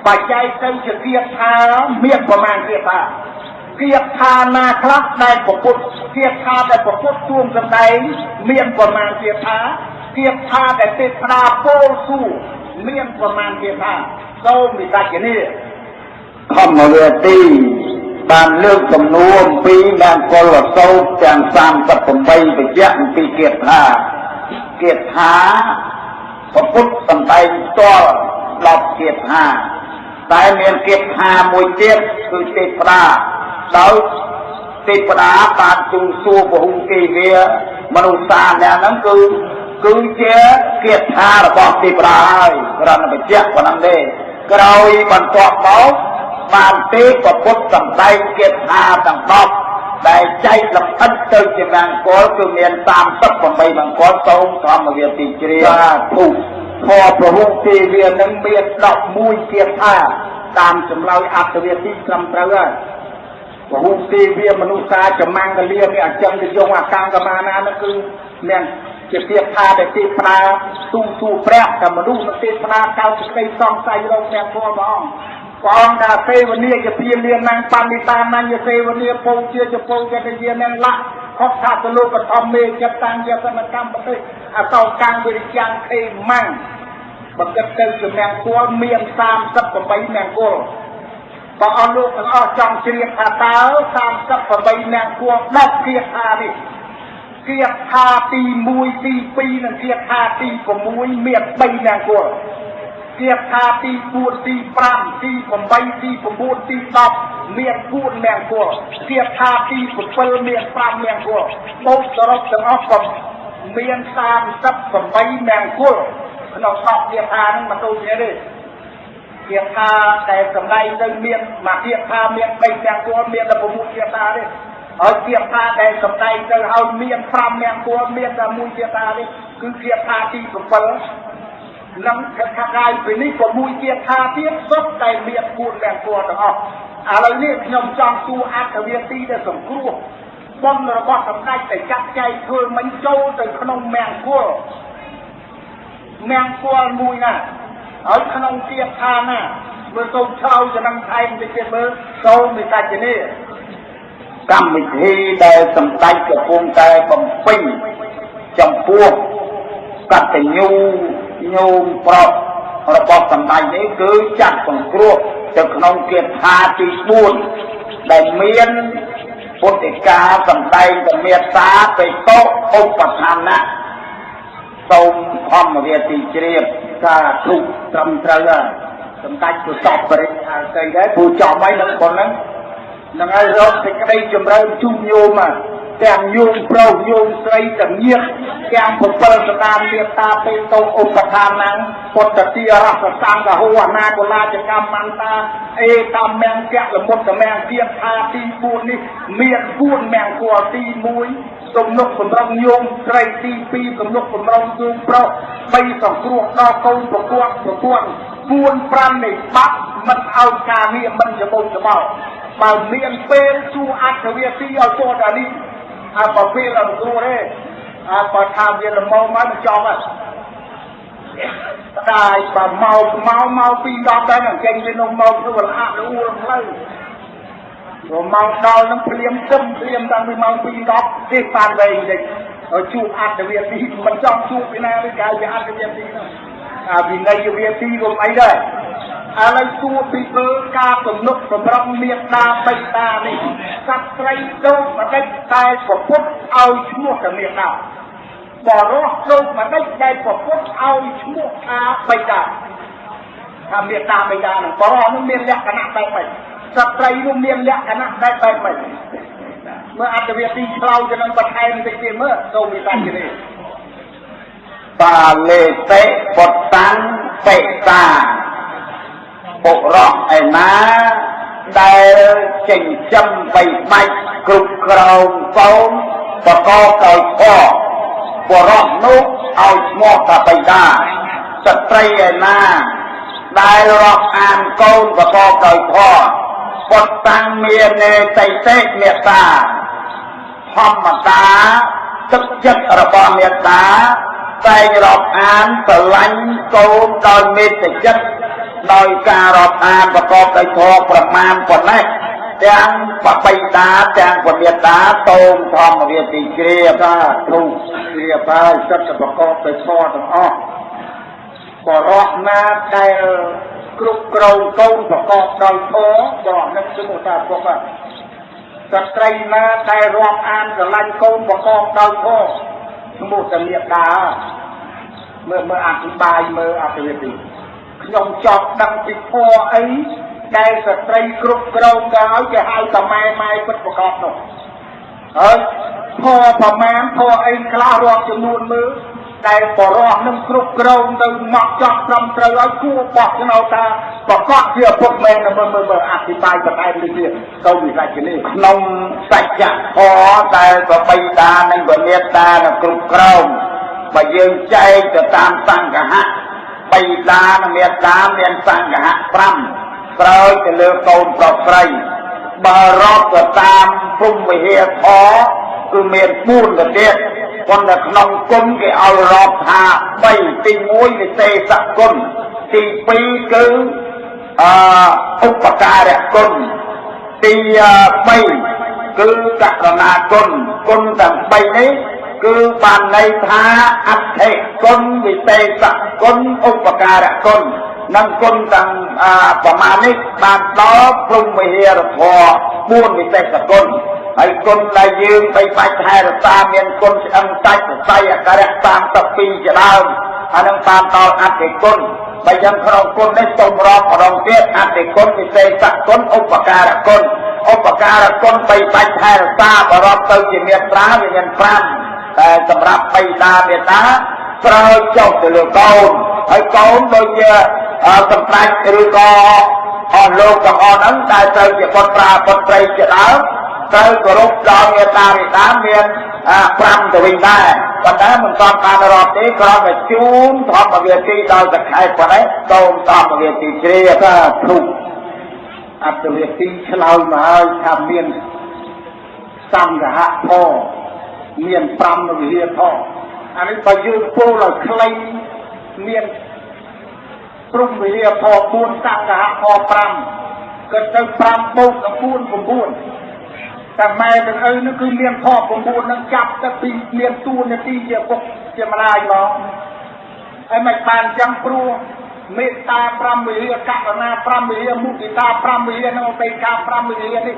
បច្ច័យទៅជាគាថាមានប្រមាណគាថាគាថាណាខ្លះដែលពពុទ្ធគាថាដែលពពុទ្ធទួងសម្ដែងមានប្រមាណគាថាគាថាដែលទេពតាពោលសួរមានប្រមាណគាថាសូមវិសាជនីធម្មវេទីបានលើកសំណួរអំពីមង្គលអសូរទាំង38បញ្ជាក់អំពីគាថាគាថាពពុទ្ធសម្ដែងផ្ទាល់10គាថាតែមានគាថាមួយទៀតគឺទេពតាដោយទេពតាបានទូលសួរពហុទេវាមនុស្សសាអ្នកហ្នឹងគឺជាគាថារបស់ទេពតាហើយគ្រាន់តែបញ្ជាក់ប៉ុណ្ណឹងទេក្រោយបន្ទាប់មកបានទេពពុទ្ធសម្ដែងគាថាទាំង10ដែលចែកលម្អិតទៅជាមង្គលគឺមាន38មង្គលសូមធម្មវិធីជ្រាប សាធុធម៌ពហុទេវានឹងមាន11គាថាតាមចម្លើយអត្តវាទីត្រឹមត្រូវហើយពហុទេវាមនុស្សសាចមង្គលាមានអញ្ចឹងទៅយងអកាំងកមាណានោះគឺមានជាគាថាដែលទេប្រាទូសួរព្រះតែមនុស្សនឹងទេប្រាកើតសេចក្តីសង្ស័យរកអ្នកធម៌ព្រះអង្គព្រះអង្គថាសេវនីជាភាលានាងបណ្ឌិតានញ្ញសេវនីពងជាចពងកតយានាងលៈខុសថាសលោកធម្មមេចិត្តតាំងយសនកម្មប្រទេសអសោកាំងវិរិយ៉ាងខេម៉ាំងបើគិតទៅជាមង្គលមាន38មង្គលបើអស់លោកទាំងអស់ចង់ជ្រាបថាតើ38មង្គល10គាថានេះគាថាទី1ទី2និងគាថាទី6មាន3មង្គលគាថាទី4ទី5ទី8ទី9ទី10មាន4មង្គលគាថាទី7មាន5មង្គលបូកសរុបទាំងអស់ក៏មាន38មង្គលក្នុង10គាថាហ្នឹងមិនដូចគ្នាទេគាថាតែសម្ដែងទៅមានមួយគាថាមាន3មង្គលមានតែ6គាថាទេហើយគាថាដែលសម្ដែងទៅហើយមាន5មង្គលមានតែ1គាថាទេគឺគាថាទី7នឹងថាកាយពីនេះ6គាថាទៀតសុទ្ធតែមាន4មង្គលទាំងអស់ឥឡូវនេះខ្ញុំចង់សួរអត្ថវាទីដែលសង្គ្រោះបុណ្យរបស់សម្ដេចតែចាត់ចែងធ្វើមិនចូលទៅក្នុងមង្គលមង្គលមួយណាហើយក្នុងគាថាណាមើលសូមឆ្លើយចំណងថែមតិចទៀតមើលសូមវិសាជនី កម្មវិធីដែលសម្ដេចកំពុងតែបំពេញចំពោះកតញ្ញូញោមប្រុសរបស់សម្ដេចនេះគឺចាត់សង្គ្រោះទៅក្នុងគាថាទី4ដែលមានពុទ្ធិកាសម្ដែងតមេត្តាបេតុឧបឋានៈសូមធម្មវិធីជ្រាប សាធុត្រឹមត្រូវហើយសម្ដេចក៏សពបរិយាស្អីដែរព្រោះចំហើយនឹងប៉ុណ្ណឹង នឹងឲ្យរកសេចក្តីចម្រើនជូនញោមទាំងញោមប្រុសញោមស្រីទាំងញាតិទាំង7សតានមេត្តាបេតោឧបឋានំពុទ្ធទារសសង្ឃហោអនាគលាចកម្មន្តាអេតាមង្គលមុតមង្គៀថាទី4នេះមាន4មង្គលទី1ទំនុកបំរុងញោមស្រីទី2ទំនុកបំរុងញោមប្រុស3សង្គ្រោះដល់កូនប្រកួតប្រកួត4 5នៃបាក់មិនឲ្យការងារមិនច្បូចច្បល់បើមានពេលសួរអត្ថវាទីឲ្យតដល់នេះអើបើពេលអត់ស្រួលទេអើបើថាវាល្មមមកចប់ហើយតែបើមកមកមកពី10ដែរនឹងចេញពីនោះមកធ្វើលអាក់លអួលផ្លូវព្រោះមកដល់នឹងភ្លាមទឹមភ្លាមតាំងពីម៉ោង2 10ទេបានវែងតិចជួបអត្ថវាទីមិនចង់ជួបពីណាទេកាយវាអត្ថវាទីនោះអាវិន័យវាទីក៏អីដែរឥឡូវសួរពីធ្វើការទំនុកបំរុងមេត្តាបិតានេះសត្វត្រីដូចម្ដេចតែប្រពុតឲ្យឈ្មោះតែមេត្តាបរោះដូចម្ដេចតែប្រពុតឲ្យឈ្មោះថាបិតាថាមេត្តាបិតានឹងបរោះនោះមានលក្ខណៈបែបម៉េចសត្វត្រីនោះមានលក្ខណៈបែបម៉េចមើលអត្ថវាទីឆ្លោយទៅនឹងបន្ថែមតិចទៀតមើលសូមវិសាជានេះ បាលេតិបុតតាំងបិតាបុរសឯណាដែលចិញ្ចឹមបីបាច់គ្រប់គ្រងកូនប្រកបដោយធម៌បុរសនោះឲ្យឈ្មោះថាបិតាស្ត្រីឯណាដែលរាប់អានកូនប្រកបដោយធម៌បុតតាំងមាននេតិតិមេត្តាធម្មតាទឹកចិត្តរបស់មេត្តាតែងរាប់អានស្រឡាញ់កូនដោយមេត្តាចិត្តដោយការរាប់អានប្រកបដោយធម៌ប្រមាណប៉ុណ្ណេះទាំងបបិតាទាំងពមេតាសូមធម្មវិធីជ្រាប សាធុជ្រាបហើយសិតតែប្រកបដោយធម៌ទាំងអស់បរោះណាដែលគ្រប់គ្រងកូនប្រកបដោយធម៌បរោះនឹងឈ្មោះថាពុកស្ត្រីណាដែលរាប់អានស្រឡាញ់កូនប្រកបដោយធម៌ឈ្មោះតែមេត្តាមើលមើលអធិប្បាយមើលអធិវិធីខ្ញុំចង់ដឹងពីធម៌អីដែលស្ត្រីគ្រប់គ្រងទៅឲ្យគេហៅតែម៉ែម៉ែពិតប្រកបនោះហើយធម៌ប្រមាណធម៌អីខ្លះរាប់ចំនួនមើលដែលបរោះនឹងគ្រប់គ្រងទៅមកចប់ត្រឹមត្រូវឲ្យគួរបោះឆ្នោតថាប្រកបជាឪពុកមែនមើលមើលមើលអធិប្បាយបន្ថែមនេះទៀតទៅវិសាជនេះ ក្នុងសច្ចធម៌ដែលបបិតានិងបមេតានឹងគ្រប់គ្រងបើយើងចែកទៅតាមសង្ឃហៈបិតានិងមេតាមានសង្ឃហៈ5ស្រោចទៅលើកូនប្រុសស្រីបើរាប់ទៅតាមព្រហ្មវិហារធម៌គឺមាន4ទៅទៀតប៉ុន្តែក្នុងគុណគេឲ្យរាប់ថា3ទី1វិសេសគុណទី2គឺឧបការៈគុណទី3គឺករុណាគុណគុណទាំង3នេះគឺបានន័យថាអធិគុណវិសេសគុណឧបការៈគុណនិងគុណទាំងប្រមាណនេះបានដល់ព្រហ្មវិហារធម៌4វិសេសគុណហើយគុណដែលយើងបីបាច់ថែរក្សាមានគុណឆ្អឹងសាច់សរសៃអការៈ32ជាដើមអានឹងបានដល់អធិគុណបើយ៉ាងក្នុងគុណនេះសូមរាប់ម្ដងទៀតអធិគុណវិសេសគុណឧបការគុណឧបការគុណបីបាច់ថែរក្សាបរាប់ទៅជាមេត្រាវាមាន5តែសម្រាប់បិតាមេតាស្រោចចុះទៅលើកូនហើយកូនដូចជាសម្ដេចឬក៏អស់លោកទាំងអស់ហ្នឹងដែលត្រូវជាបុត្រាបុត្រីជាដើមត្រូវគោរពដល់មេត្តាបិតាមាន5ទៅវិញដែរប៉ុន្តែមិនទាន់បានរាប់ទេគ្រាន់តែជូនធម្មវិធីដល់សក្ខេប៉ុណ្ណេះសូមធម្មវិធីជ្រាប សាធុអត្ថវិធីឆ្លើយមកហើយថាមានសង្ឃហៈធម៌មាន5វិហារធម៌អានេះបើយើងពោលឲ្យខ្លីមានព្រហ្មវិហារធម៌4សង្ឃហៈធម៌5ក៏ទៅ5បូកនឹង4 9តែម៉ែទាំងឪនោះគឺមានធម៌9នឹងចាប់ទៅពីមានតួនាទីជាពុកជាម្ដាយមកហើយមិនបានចឹងព្រោះមេត្តា5វិហារករុណា5វិហារមុទិតា5វិហារនិងឧបេក្ខា5វិហារនេះ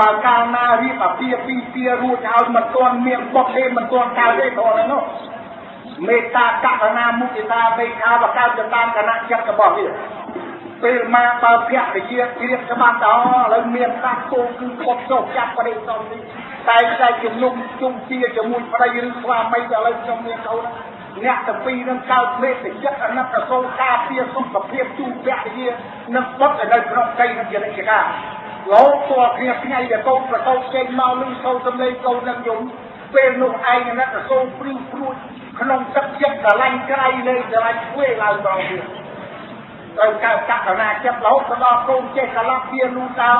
បើកាលណារៀបអាពាហ៍ពិពាហ៍រួចហើយមិនទាន់មានបុត្រទេមិនទាន់កើតទេធម៌ហ្នឹងនោះមេត្តាករុណាមុទិតាឧបេក្ខាបើកើតទៅតាមគណៈចិត្តរបស់វា ពេលមកបើភរិយាជ្រាបច្បាស់ដល់ឥឡូវមានតាគោគឺគាត់ចុះចាប់ប្តីសំនេះតែតែជំនុំជុំជាជាមួយប្តីឬស្វាមីដល់ឥឡូវខ្ញុំមានកូនអ្នកទាំងពីរនឹងកើតមេត្តាចិត្តអាណិតអាសូរការពារសុខភាពជូនភរិយានិងបុត្រឲ្យនៅក្នុងកៃនឹងជានិច្ចកាលលោកតើគ្នាថ្ងៃដែលកូនប្រតោចេញមកលឺសូរសំឡេងកូននឹងយំពេលនោះឯងអាណិតអាសូរព្រីវព្រួចក្នុងទឹកចិត្តស្រឡាញ់ក្រៃលែងស្រឡាញ់ធ្វេឡើងដល់ទៀតត្រូវកើតករុណាចិត្តរហូតដល់កូនចេះកលៈជានោះតើ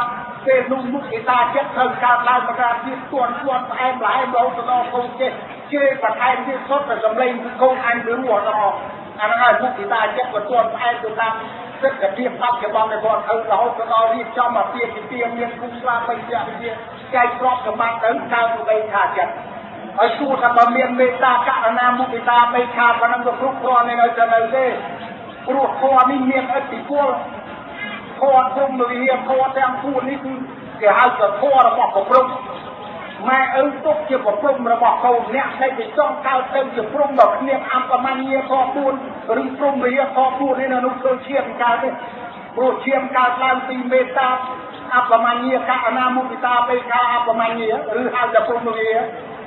ពេលនោះមុខឯតាចិត្តត្រូវកើតឡើងមកដល់ទៀតទួនទួនផ្អែមល្ហែមរហូតដល់កូនចេះជេរបន្ថែមទៀតសុទ្ធតែសំឡេងកូនអញវារស់ដល់អាហ្នឹងហើយមុខឯតាចិត្តក៏ទួនផ្អែមទៅតាមទស្សនភាពបច្ចុប្បន្ននៃគាត់ទៅរហូតដល់រៀបចំអាពាហ៍ពិពាហ៍មានគូស្វាមីភរិយាចែកទ្រព្យសម្បត្តិទៅកើតឧបេក្ខាចិត្តហើយសួរថាបើមានមេត្តាករុណាមុទិតាបេក្ខាប៉ុណ្ណឹងក៏គ្រប់គ្រាន់នៅទៅនៅទេព្រោះធម៌នេះមានឥទ្ធិពលធម៌ព្រហ្មវិហារធម៌ទាំងពួននេះគឺគេហៅថាធម៌របស់ប្រព្រំម៉ែឪទុកជាប្រព្រំរបស់កូនអ្នកដែលគេចង់កើតទៅជាព្រំដល់គ្នាអបមញ្ញាធម៌4ឬព្រហ្មវិហារធម៌4នេះនៅនោះធ្វើឈាមកើតទេព្រោះឈាមកើតឡើងពីមេត្តាអបមញ្ញាករុណាមុទិតាបេក្ខាអបមញ្ញាឬហៅថាព្រហ្មវិហារ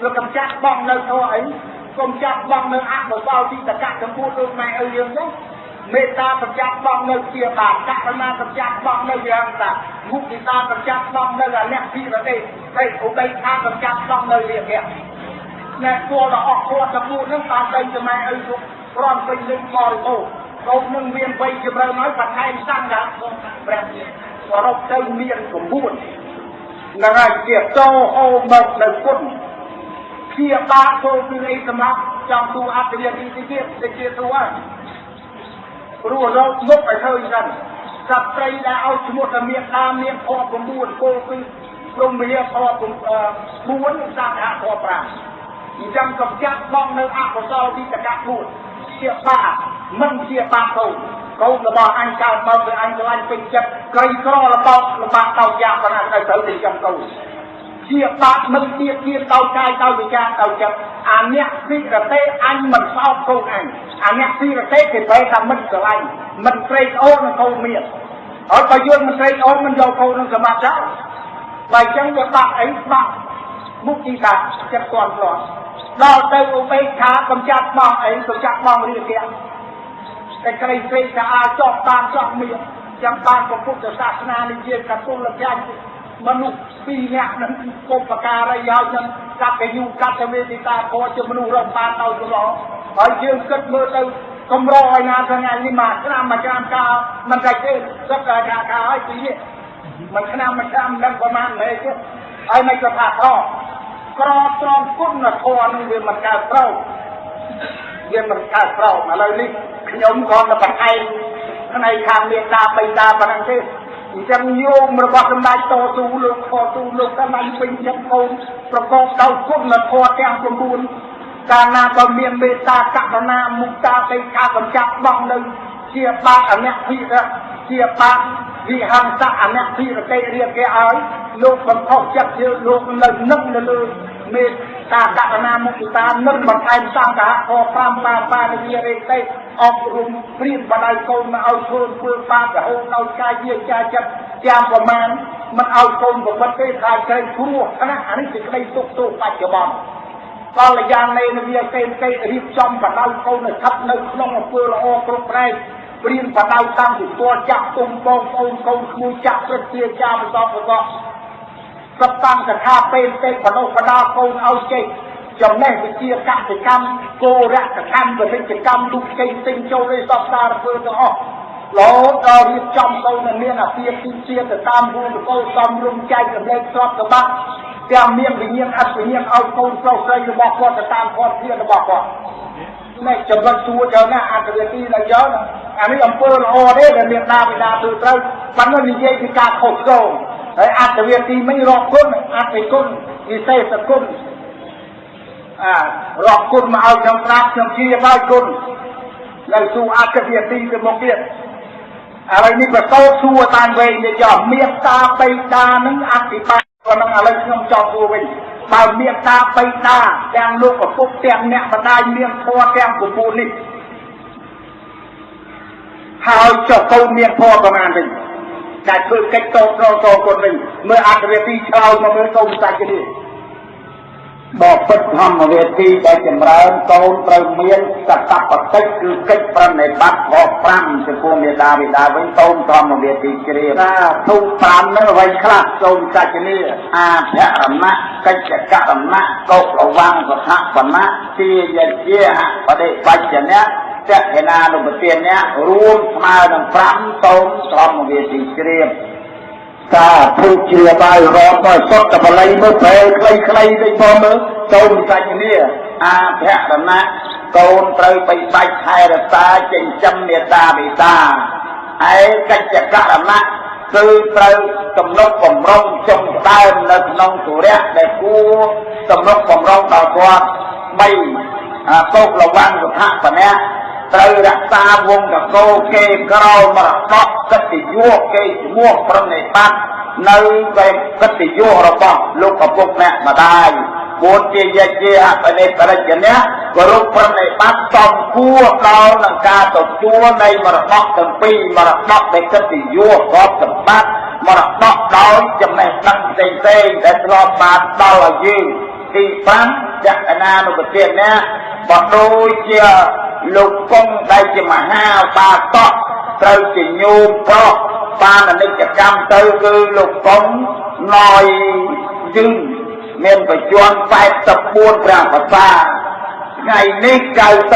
លោកកំចាត់បងនៅធម៌អីកុំចាត់បងនៅអកុសលទីតកៈទាំង4ដូចម៉ែឪយើងទេមេត្តាប្រចាំបងនៅជាបាបករុណាប្រចាំបងនៅវិហង្សាមុទិតាប្រចាំបងនៅអនភិរតិទេឧបេក្ខាប្រចាំបងនៅរាគៈអ្នកគួរដល់អស់គួរទាំង4នឹងតាមទៅជាម៉ែឪគ្រប់ព្រមពេញលេញបរិបូរណ៍កូននឹងមានវ័យជម្រៅហើយបន្ថែមសង្ឃព្រះសរុបទៅមាន9ហ្នឹងហើយជាតោហូមកនៅគុណជាបាបចូលគឺអីសម្រាប់ចង់ទូអត្តវិធីទៀតទៅជាទូហើយព្រោះរកមុខឲ្យឃើញសិនសត្វព្រៃដែលឲ្យឈ្មោះថាមានដាមានធម៌9គោលគឺព្រហ្មវិហារធម៌4សង្ឃធម៌5អញ្ចឹងកំចាត់បងនៅអកុសលវិតកៈ4ជាបាបមិនជាបាបកូនកូនរបស់អញកើតមកគឺអញស្រឡាញ់ពេញចិត្តក្រីក្រលបោកលបាក់តោយ៉ាប៉ុណ្ណាទៅត្រូវទៅចំកូនជាបាបមិនទៀតទៀតដោយកាយដោយវិការដោយចិត្តអាអ្នកវិរតេអញមិនស្អប់កូនអញអាអ្នកវិរតេគេប្រែថាមិនស្រឡាញ់មិនត្រេកអូរនឹងកូនមានហើយបើយើងមិនត្រេកអូរមិនយកកូននឹងសម្បត្តិចោលបើអញ្ចឹងវាបាក់អីបាក់មុខទីតាចិត្តគាត់ផ្លាត់ដល់ទៅឧបេក្ខាកំចាត់បងអីកំចាត់បងរាគៈតែក្រីក្រថាអាចចប់តាមចប់មានចឹងបានពុទ្ធសាសនានិយាយកតុលភញ្ញមនុស្សពីរនាក់នឹងកុបការីហើយនឹងកតញ្ញូកតវេទិតាខជាមនុស្សរកបានដោយកម្រហើយយើងគិតមើលទៅកម្រឲ្យណាថ្ងៃនេះមួយឆ្នាំមួយឆ្នាំកាលមិនដាច់ទេគិតថាកាលហើយពីនេះមិនឆ្នាំមួយឆ្នាំមិនដឹងប្រមាណម៉េចទេហើយមិនក៏ថាក្រក្រត្រង់គុណធម៌នឹងវាមិនកើតត្រូវវាមិនកើតត្រូវឥឡូវនេះខ្ញុំគ្រាន់តែបន្ថែមផ្នែកខាងមេត្តាបិតាប៉ុណ្ណឹងទេអញ្ចឹងញោមរបស់សម្ដេចតស៊ូលោកខទូលោកសម្ដេចពេញចិត្តកូនប្រកបដោយគុណធម៌ទាំង9កាលណាបើមានមេត្តាករុណាមុទិតាបេក្ខាកំចាត់បងនៅជាបាបអនភិរៈជាបាបវិហង្សៈអនភិរតិរាគៈឲ្យលោកបំផុសចិត្តយើងលោកនៅនឹងនៅលើមេត្តាករុណាមុទិតានឹងបន្ថែមសង្ឃៈធម៌5បាបានិយារេតិអប់រំព្រៀនបដៅកូនមកឲ្យធ្វើធ្វើបាបរហូតដល់កាយវាចាចិត្តចាំប្រមាណមិនឲ្យកូនប្រព្រឹត្តទេថាក្រីគ្រោះថ្នាក់អានេះជាក្តីទុកទោសបច្ចុប្បន្នដល់យ៉ាងនៃនវាសេនទេរៀបចំបដៅកូនឲ្យស្ថិតនៅក្នុងអំពើល្អគ្រប់ផ្នែកព្រៀនបដៅតាំងពីផ្ទាល់ចាស់ទុំបងប្អូនកូនក្មួយចាស់ព្រឹទ្ធាចារ្យបន្តបន្តសតាំងកថាពេលទេបដិបដាកូនឲ្យចេះចំណេះវិជ្ជាកសិកម្មគោរកកម្មវិជ្ជកម្មលុកចេញទិញចូលឯសពសារពើទាំងអស់រហូតដល់រៀបចំកូនឲ្យមានអាពាហ៍ពិពាហ៍ទៅតាមវងកូនសំរុំចែករំលែកទ្រព្យសម្បត្តិទាំងមានវិញ្ញាណអត្តវិញ្ញាណឲ្យកូនប្រុសស្រីរបស់គាត់ទៅតាមគាត់ធារបស់គាត់នេះចំណុចសួរច្រើនណាស់អត្តវិធីនៅយកអានេះអំពើល្អទេដែលមានដាបិតាធ្វើត្រូវប៉ុន្តែនិយាយពីការខុសឆ្គងហើយអត្តវិធីមិនរាប់គុណអត្តគុណវិសេសគុណអារាប់គុណមកឲ្យខ្ញុំស្ដាប់ខ្ញុំជាឲ្យគុណនៅសួរអត្តវិធីទៅមុខទៀតឥឡូវនេះក៏តោសួរតាមវែងនេះចោះមេត្តាបិតានឹងអធិប្បាយប៉ុណ្ណឹងឥឡូវខ្ញុំចង់សួរវិញបើមេត្តាបិតាទាំងលោកឪពុកទាំងអ្នកម្ដាយមានធម៌ទាំង9នេះ ហើយចុះកូនមានធម៌ប្រមាណវិញដែលធ្វើកិច្ចតបស្នងសងគុណវិញមើលអត្តវេទីឆ្លើយមកមើលសូមសាច់នេះ បពិតធម្មវេទីដែលចម្រើនកូនត្រូវមានសតបកិច្ចគឺកិច្ចប្រណិប័តខ5ចំពោះមេដាបិតាវិញសូមធម្មវេទីជ្រាប ណាធូ5ហ្នឹងអ្វីខ្លះសូមសាច់នេះ អាភរណៈកិច្ចករណៈកុលវង្សស្ថាបនៈទាយជាហបដិបច្ចនៈតេណានុបទានៈរួមស្មើនឹង5សូមធម្មវេទីជ្រាប សាធុជ្រាបហើយរាប់មកសុទ្ធតែបល័យមើលប្រែខ្លីៗតិចផងមើលសូមសាច់នេះ អាភរណៈកូនត្រូវបីបាច់ថែរក្សាចិញ្ចឹមមេតាបិតាឯកិច្ចករណៈគឺត្រូវទំនុកបំរុងចុងដើមនៅក្នុងទុរៈដែលគួរទំនុកបំរុងដល់គាត់3កោកលវੰស្ថាបនៈត្រូវរក្សាវងតកោគេក្រោមរតកកិត្តិយសគេឈ្មោះប្រណិប័តនៅកិត្តិយសរបស់លោកឪពុកអ្នកម្ដាយបួនជាយជាអបនិបរិជ្ជនៈគោរពប្រណិប័តសំគួរដល់នឹងការទទួលនៃមរតកទាំងពីរមរតកនៃកិត្តិយសទ្រព្យសម្បត្តិមរតកដោយចំណេះដឹងផ្សេងៗដែលធ្លាប់បានដល់ឲ្យយើងទី5ចក្ខណានុបទានៈបើដូចជាលោកគង់ដែលជាមហាបាតកត្រូវជាញោមប្រុសបានអនិច្ចកម្មទៅគឺលោកគង់ណយយឹងមានបច្ចុប្បន្ន84ព្រះវស្សាថ្ងៃនេះ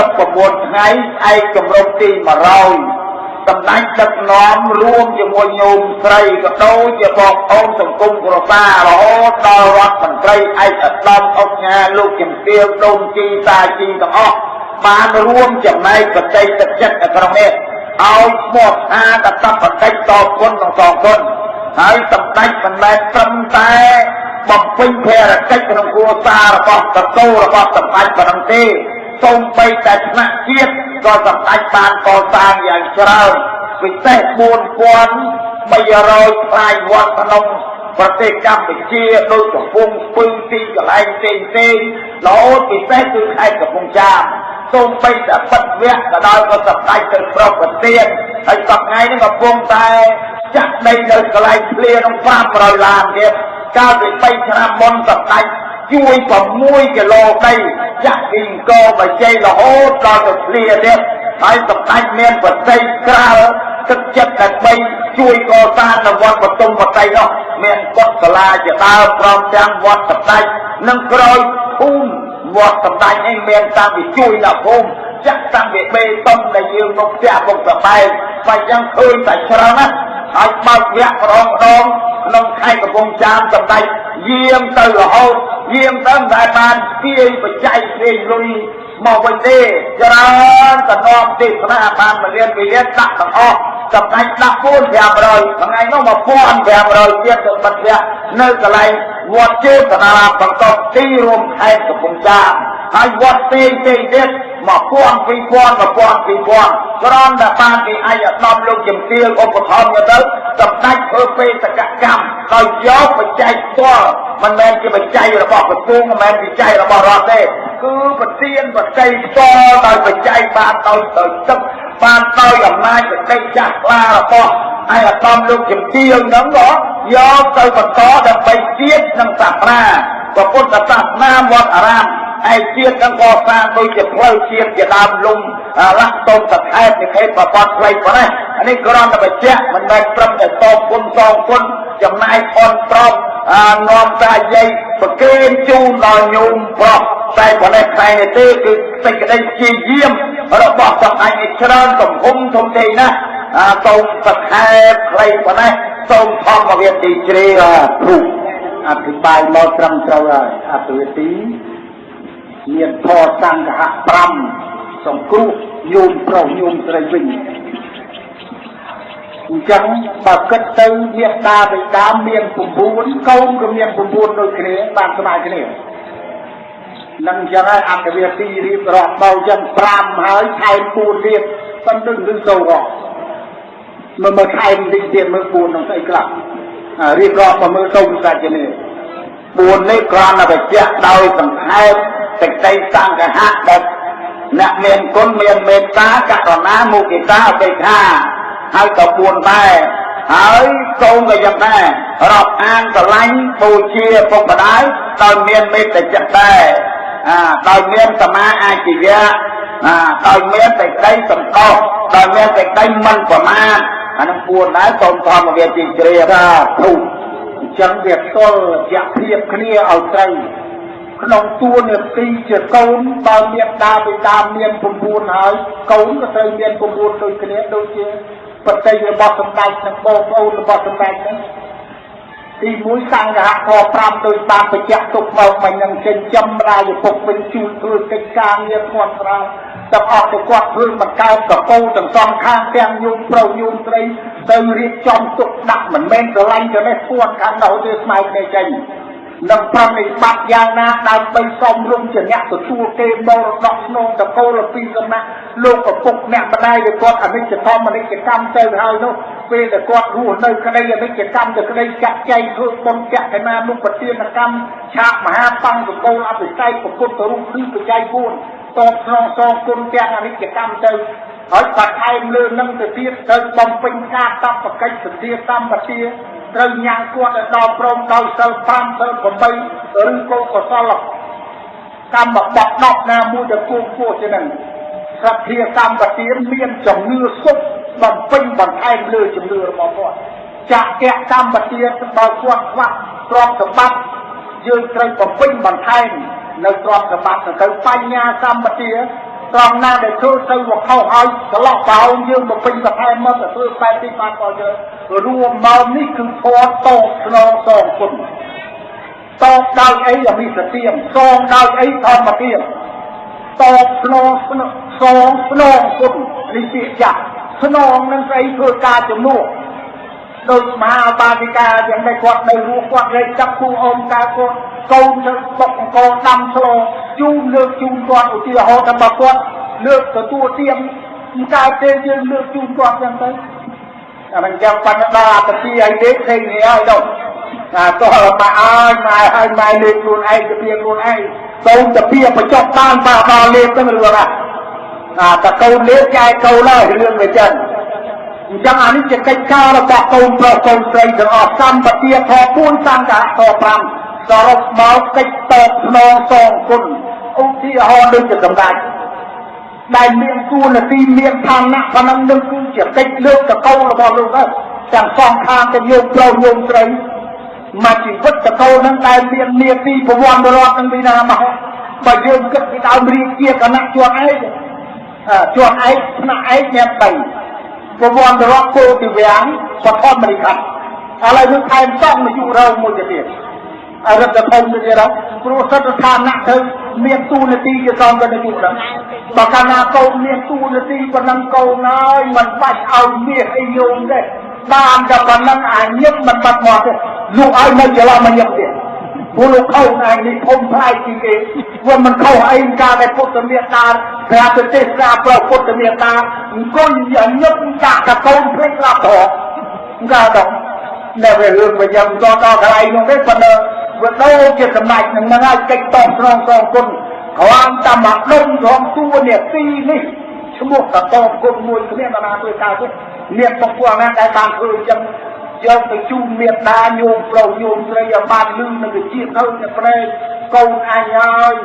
99ថ្ងៃស្អែកគម្រប់ទី100សម្ដេចដឹកនាំរួមជាមួយញោមស្រីក៏ដូចជាបងប្អូនសង្គមគ្រួសាររហូតដល់រដ្ឋមន្ត្រីឯកឧត្តមអុកញ៉ាលោកជំទាវដូនជីតាជីទាំងអស់បានរួមចំណែកបច្ចេកទឹកចិត្តនៅក្នុងនេះឲ្យឈ្មោះថាកតបកិច្ចតគុណនិងសងគុណហើយសម្ដេចមិនមែនត្រឹមតែបំពេញភារកិច្ចក្នុងគ្រួសាររបស់តកោរបស់សម្ដេចប៉ុណ្ណឹងទេសូម្បីតែថ្នាក់ជាតិក៏សម្ដេចបានកសាងយ៉ាងច្រើនពិសេស4300ថ្លៃវត្តក្នុងប្រទេសកម្ពុជាដូចកំពង់ស្ពឺទីកន្លែងផ្សេងផ្សេងរហូតពិសេសគឺខេត្តកំពង់ចាមសូម្បីតែបិទវគ្គក៏ដោយក៏សម្ដេចទៅប្រពប្រទេសហើយសប្តាហ៍នេះកំពុងតែចាក់ដីនៅកន្លែងធ្លាក្នុង500ឡានទៀតកាលពី3ឆ្នាំមុនសម្ដេចជួយ6គីឡូដីចាក់ពីអង្គរបជ័យរហូតដល់ទៅធ្លាទៀតហើយសម្ដេចមានបតីក្រាលទឹកចិត្តដើម្បីជួយកសាងនៅវត្តបទុមវតីនោះមានកុដិសាលាជាដើមព្រមទាំងវត្តសម្ដេចនិងក្រោយភូមិវត្តសម្ដេចនេះមានតាំងពីជួយដល់ភូមិចាក់តាំងពីបេតុងដែលយើងមកផ្ទះពុកសបែងបើយ៉ាងឃើញតែច្រើនណាស់ហើយបើកវគ្គម្ដងម្ដងក្នុងខេត្តកំពង់ចាមសម្ដេចយាងទៅរហូតយាងទៅមិនដែលបានទាយបច្ច័យទាយលុយមកវិញទេច្រើនតំណមទេសនាបានមួយលានពីរលានដាក់ទាំងអស់សម្ដេចដាក់4 500ថ្ងៃនោះ1500ទៀតទៅបិទវគ្គនៅកន្លែងវត្តជេតនារាមបង្កប់ទីរួមខេត្តកំពង់ចាមហើយវត្តផ្សេងផ្សេងទៀត1000 2000 1000 2000គ្រាន់តែបានពីឯកឧត្តមលោកជំទាវឧបត្ថម្ភទៅសម្ដេចធ្វើបេសកកម្មដោយយកបច្ច័យផ្ទាល់មិនមែនជាបច្ច័យរបស់ក្រសួងមិនមែនបច្ច័យរបស់រដ្ឋទេគឺប្រទានបច្ច័យផ្ទាល់ដោយបច្ច័យបានដោយទឹកបានដោយអំណាចបច្ច័យចាស់ខ្លារបស់ឯកឧត្តមលោកជំទាវហ្នឹងក៏យកទៅបន្តដើម្បីជាតិនិងសាសនាពុទ្ធសាសនាវត្តអារាមឯជាតិនឹងកសាងដូចជាផ្លូវជាតិជាដើមលំលាក់តូនសខេតនិខេតប្រព័ន្ធផ្លៃប៉ុណ្ណេះអានេះគ្រាន់តែបញ្ជាក់មិនមែនត្រឹមតែតបគុណសងគុណចំណាយអនប្រពនាំតាយាយប្រគេនជូនដល់ញោមប្រុសតែប៉ុណ្ណេះផ្នែកនេះទេគឺសេចក្តីព្យាយាមរបស់សម្ដេចនេះច្រើនទំហំធំធេងណាស់សូមសខេបខ្លីប៉ុណ្ណេះសូមធម្មវិទ្យាជ្រាប ធុអធិប្បាយមកត្រឹមត្រូវហើយអធិវិធីមានធម៌សង្ឃៈ5សង្គ្រោះញោមប្រុសញោមស្រីវិញអញ្ចឹងបើគិតទៅមេដាបិតាមាន9កូនក៏មាន9ដូចគ្នាបានស្មើគ្នានឹងអញ្ចឹងហើយអត្តវិធីរៀបរាប់មកអញ្ចឹង5ហើយថែម4ទៀតប៉ុន្តែឬសូរកមើលមើលថែមតិចទៀតមើល4ក្នុងស្អីខ្លះរៀបរាប់មកមើលសូមសាច់នេះ 4នេះគ្រាន់តែបញ្ជាក់ដោយសង្ខេបសេចក្តីសង្ឃៈដែលអ្នកមានគុណមានមេត្តាករុណាមុទិតាឧបេក្ខា ហើយក៏4ដែរ ហើយកូនក៏យ៉ាងដែរ រាប់អានស្រឡាញ់បូជាពុកម្ដាយដោយមានមេត្តាចិត្តដែរ អាដោយមានសមាអាជីវៈ អាដោយមានសេចក្តីសន្តោស ដោយមានសេចក្តីមិនប្រមាទ អានឹង4ដែរ សូមធម្មវិទ្យាជ្រាប សាធុ។ អញ្ចឹងវាទល់យៈភាពគ្នាឲ្យត្រូវក្នុងតួនាទីជាកូន បើមានដាបិតាមាន9ហើយ កូនក៏ត្រូវមាន9ដូចគ្នា ដូចជាបតីរបស់សម្ដេចនិងបងប្អូនរបស់សម្ដេចហ្នឹង។ ទី1 សង្ឃៈធម៌5 ដោយបានបញ្ជាក់ទុកមកមិញនឹង ចិញ្ចឹមម្ដាយឪពុកវិញ ជួយធ្វើកិច្ចការងារធ្ងន់ស្រាលទាំងអស់ទៅ គាត់ធ្វើបង្កើតកកូលទាំងសងខាង ទាំងញោមប្រុសញោមស្រី ទៅរៀបចំទុកដាក់ មិនមែនស្រឡាញ់ទៅនេះពួនខាងនោះទេ ស្មៅគ្នាចេញ និងប្រណិប័តយ៉ាងណាដើម្បីសមរម្យជាអ្នកទទួលគេមរតកស្នងតកូលពីសំណាក់លោកឪពុកអ្នកម្ដាយ ដែលគាត់អនិច្ចធម្មអនិច្ចកម្មទៅហើយនោះ ពេលដែលគាត់រស់នៅក្តីអនិច្ចកម្មទៅក្តី ចាក់ចែងធ្វើបុណ្យចក្ខណានុបទានកម្ម ឆាកមហាបង្កកូលអភិសេកពុទ្ធរូបគឺបច្ច័យ4 តបស្នងសងគុណទាំងអនិច្ចកម្មទៅហើយ បន្ថែមលើនឹងទៅទៀត ត្រូវបំពេញការតបកិច្ចសន្តាសម្បទា ត្រូវញ៉ាំងគាត់ឲ្យដល់ព្រមដោយសិល5 សិល8 ឬក៏កុសលកម្មបត្តិ10ណាមួយដែលគួរគួរជានឹងសទ្ធាសម្បទា មានជំនឿសុខបំពេញបន្ថែមលើជំនឿរបស់គាត់ ចកៈសម្បទា បើគាត់ខ្វះទ្រព្យសម្បត្តិ យើងត្រូវបំពេញបន្ថែមនៅទ្រព្យសម្បត្តិទៅ បញ្ញាសម្បទា ត្រង់ណាដែលធ្វើទៅវខុសឲ្យត្រឡប់បោង យើងបំពេញបន្ថែមមកទៅធ្វើបែបនេះបានក៏យើងរួមមក។ នេះគឺធម៌តបស្នងសងគុណ តបដោយអីអមិសទាន សងដោយអីធម្មទាន តបស្នងសងស្នងគុណ នេះពាក្យចាស់ស្នងនឹងស្អី ធ្វើការជំនួស ដោយមហាបាតិកាយ៉ាងដែលគាត់នៅរស់ គាត់រែកចាប់គូអមកើតគាត់កូនទៅបុកអង្គដាំស្លជូនលើកជូនគាត់ ឧទាហរណ៍ថាបើគាត់លើកទទួលទៀនមិនកើតទេ យើងលើកជូនគាត់ចឹងទៅ អានឹងយ៉ាងប៉ុណ្ណដល់អតិអីទេ ផ្សេងនេះហើយដល់អាតោះមកឲ្យម៉ែ ឲ្យម៉ែលើកខ្លួនឯងទៅពីខ្លួនឯង កូនទៅពីបញ្ចុះបាន បើដល់លេបទៅរឿងអាតកូនលេបចែកកូនហើយ រឿងវាចឹង។ អញ្ចឹងអានេះជាកិច្ចការរបស់កូនប្រុសកូនស្រីទាំងអស់ សម្បទាធម៌4 សង្ឃៈធម៌5 សរុបមកកិច្ចតបស្នងសងគុណ។ ឧទាហរណ៍ដូចជាសម្ដេចដែលមានតួនាទីមានឋានៈប៉ុណ្ណឹងនឹង គឺជាកិច្ចលើកតកូលរបស់លោកហើយ ទាំងសងខាង ទាំងញោមប្រុសញោមស្រី មកជីវិតតកូលនឹងដែលមាននាទីប្រវត្តិរដ្ឋនឹងពីណាមក បើយើងគិតពីដើមរាជាគណៈជាន់ឯក ជាន់ឯកថ្នាក់ឯកមាន3 ប្រវត្តិរដ្ឋពោធិវាំងបឋមរិខិត ឥឡូវនេះថែមសងនាយករងមួយទៀត អរិទ្ធធំទៀតហើយ ព្រោះសិទ្ធឋានៈទៅមានតួនាទីជាសំកនាយកហ្នឹង។ បើកាលណាកូនមានតួនាទីប៉ុណ្ណឹង កូនហើយមិនបាច់ឲ្យមាសអីញោមទេ បានតែប៉ុណ្ណឹង អាញឹមមិនបាត់មាត់ទេ លោកឲ្យនៅច្រឡំមកញឹមទៀត ព្រោះលោកខុសឯងនេះធំប្លែកជាងគេ វាមិនខុសអី ការដែលពុទ្ធមេត្តាប្រាប់ទៅទេសនាប្រពុទ្ធមេត្តាអង្គុយញឹមដាក់តកូនភ្លេចស្លាប់ត្រកាដល់នៅវារឿងវាយ៉ាងដល់ដល់កន្លែងនោះទេ ប៉ុន្តែវាដូចជាសម្ដេចនឹងហ្នឹងហើយ។ កិច្ចតបស្នងសងគុណគ្រាន់តែមកដុំរងតួនាទីនេះឈ្មោះតតបគុណមួយ គ្មានណាធ្វើកើតទេ មានបុគ្គលណាដែលបានធ្វើអញ្ចឹង យកទៅជូនមេដាញោមប្រុសញោមស្រីឲ្យបានលឺនឹងវិជាទៅនៅប្រេក កូនអញហើយ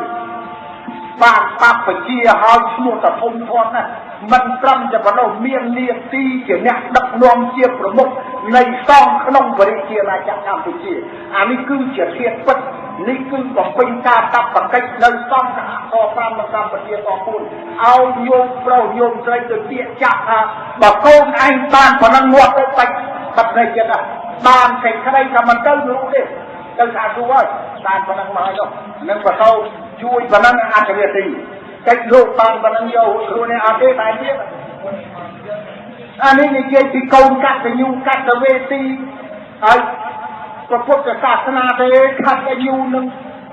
បានបពជាហើយ ឈ្មោះតធំធាត់ណាស់។ មិនត្រឹមតែប៉ុណ្ណោះ មាននាទីជាអ្នកដឹកនាំជាប្រមុខនៃសង្ឃក្នុងបរិជាណាចក្រកម្ពុជា អានេះគឺជាធាតុពិត នេះគឺបំពេញការតបកិច្ចនៅសង្ឃអ5 និងកម្ពុជាត4 ឲ្យញោមប្រុសញោមស្រីទៅទៀកចាក់ថា បើកូនឯងបានប៉ុណ្ណឹង ងាប់ទៅបាច់បាត់ភ្នែកចិត្ត បានសេចក្តីថាមិនទៅรู้ទេ ទៅថាគូហើយបានប៉ុណ្ណឹងមកហើយនោះ នឹងបតោជួយប៉ុណ្ណឹង អត្ថវិធីកិច្ចលោកបានប៉ុណ្ណឹងយកខ្លួននេះអត់ទេ តែទៀតអានេះនិយាយពីកូនកតញ្ញូកតវេទីហើយព្រះពុទ្ធសាសនាទេ កតញ្ញូនឹង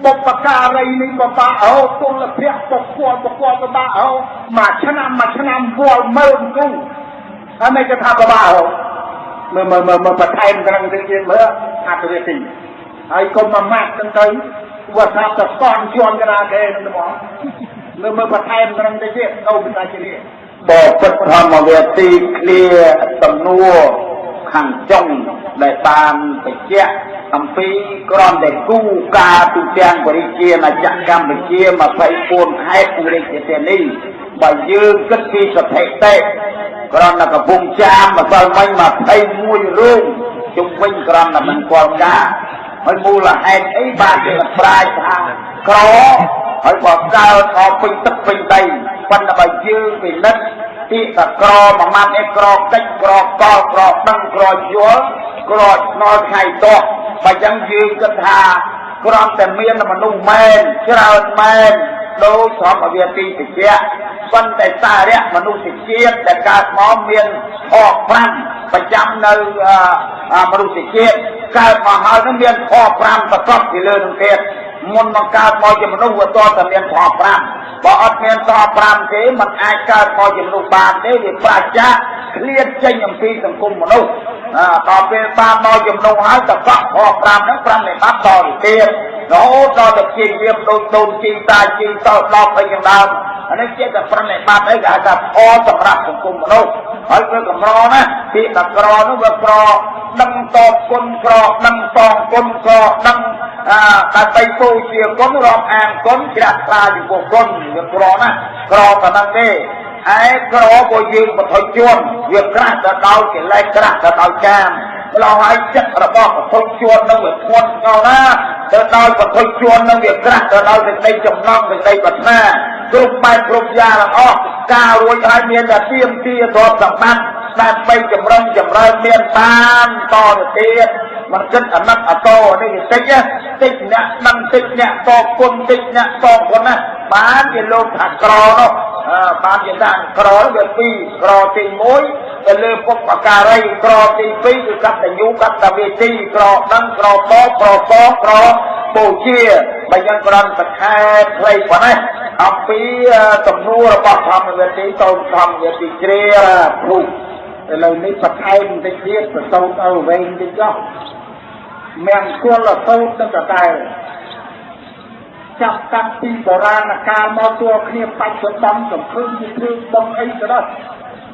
បុព្វការីនេះបបាអូទុលភៈបុគ្គលបុគ្គលបបាអូមួយឆ្នាំមួយឆ្នាំវល់ម៉ឺនគូហើយ មិនគេថាបបាអូមើលមើលមើលមើលបន្ថែមត្រង់ទៀតមើលអត្ថវិធីហើយកុំមួយម៉ាត់ហ្នឹងទៅ វាថាទៅស្កន់ជន់កណាគេហ្នឹងហ្មង មើលមើលបន្ថែមត្រង់ទៅទៀតទៅមិនដាច់នេះ។ បពិតធម្មវេទីឃ្លាសំណួរខាងចុងដែលបានបញ្ជាក់អំពីក្រមដែលគូការទូទាំងបរិជាណាចក្រកម្ពុជា24ខេត្តរាជធានីបើយើងគិតពីស្ថិតិក្រមនៅកំពង់ចាមម្សិលមិញ21រូបជុំវិញក្រមនៅមិនគាល់ការហើយមូលហេតុអីបានជាប្រាជ្ញថាក្រហើយបើកើតអពេញទឹកពេញដីប៉ុន្តែបើយើងពិនិត្យពាក្យថាក្រមួយម៉ាត់នេះក្រកិច្ចក្រកលក្រដឹងក្រយល់ក្រឆ្ងល់ថ្ងៃតោះបើចឹងយើងគិតថាក្រំតែមានមនុស្សមែនច្រើនមែនដោយធម្មវិទ្យាតិចប៉ុន្តែសារៈមនុស្សជាតិដែលកើតមកមានធម៌5ប្រចាំនៅមនុស្សជាតិកើតមកហើយនឹងមានធម៌5ប្រកបពីលើនឹងទៀតមុនមកកើតមកជាមនុស្សវាតតែមានធម៌5បើអត់មានធម៌5ទេมันអាចកើតមកជាមនុស្សបានទេវាប្រាជ្ញាឃ្លាតចេញអំពីសង្គមមនុស្សដល់ពេលបានមកជាមនុស្សហើយតកក់ធម៌5ហ្នឹង5នៃបាត់តទៅទៀតរហូតដល់ទៅជាយាមដូចដូនជីតាជីតដល់អីយ៉ាងដើមអានេះជាតែប្រណិប័តអីគេហៅថាធម៌សម្រាប់សង្គមមនុស្សហើយវាកម្រណាស់ពាក្យថាក្រនោះវាក្រដឹងតបគុណក្រដឹងតងគុណក្រដឹងដើម្បីពូជាគុណរាប់អានគុណជ្រះថ្លាចំពោះគុណវាក្រណាស់ក្រប៉ុណ្ណឹងទេឯក្របើយើងបថុជនវាក្រាស់ទៅដោយកិលេសក្រាស់ទៅដោយកាមម្ល៉េះហើយចិត្តរបស់បថុជននឹងវាធ្ងន់ធ្ងរណាស់ទៅដោយបថុជននឹងវាក្រាស់ទៅដោយសេចក្តីចំណងសេចក្តីប្រាថ្នាគ្រប់បែបគ្រប់យ៉ាងទាំងអស់ការរួចហើយមានតែទៀមទាទ្រព្យសម្បត្តិដើម្បីចម្រុងចម្រើនមានបានតទៅទៀតមិនគិតអាណិតអាតោនេះវាតិចតិចអ្នកដឹងតិចអ្នកតគុណតិចអ្នកតគុណណាបានជាលោកថាក្រនោះបានជាថាក្រវាពីរក្រទី1ទៅលើពុព្វការីក្រទី2គឺកតញ្ញូកតវេទីក្រដឹងក្រតក្រសក្របូជាបើយ៉ាងក្រំសខែខ្លីប៉ុណ្ណេះអំពីទំនួលរបស់ធម្មវិធីតូនធម្មវិធីជ្រាបភុឥឡូវនេះបន្ថែមបន្តិចទៀតប្រសូតឲ្យវែងតិចចុះមង្គលសោតនឹងតតែចាប់តាំងពីបុរាណកាលមកទួគ្នាបច្ចុប្បន្នសង្ឃឹមជាធ្វើបងអីក៏ដោយ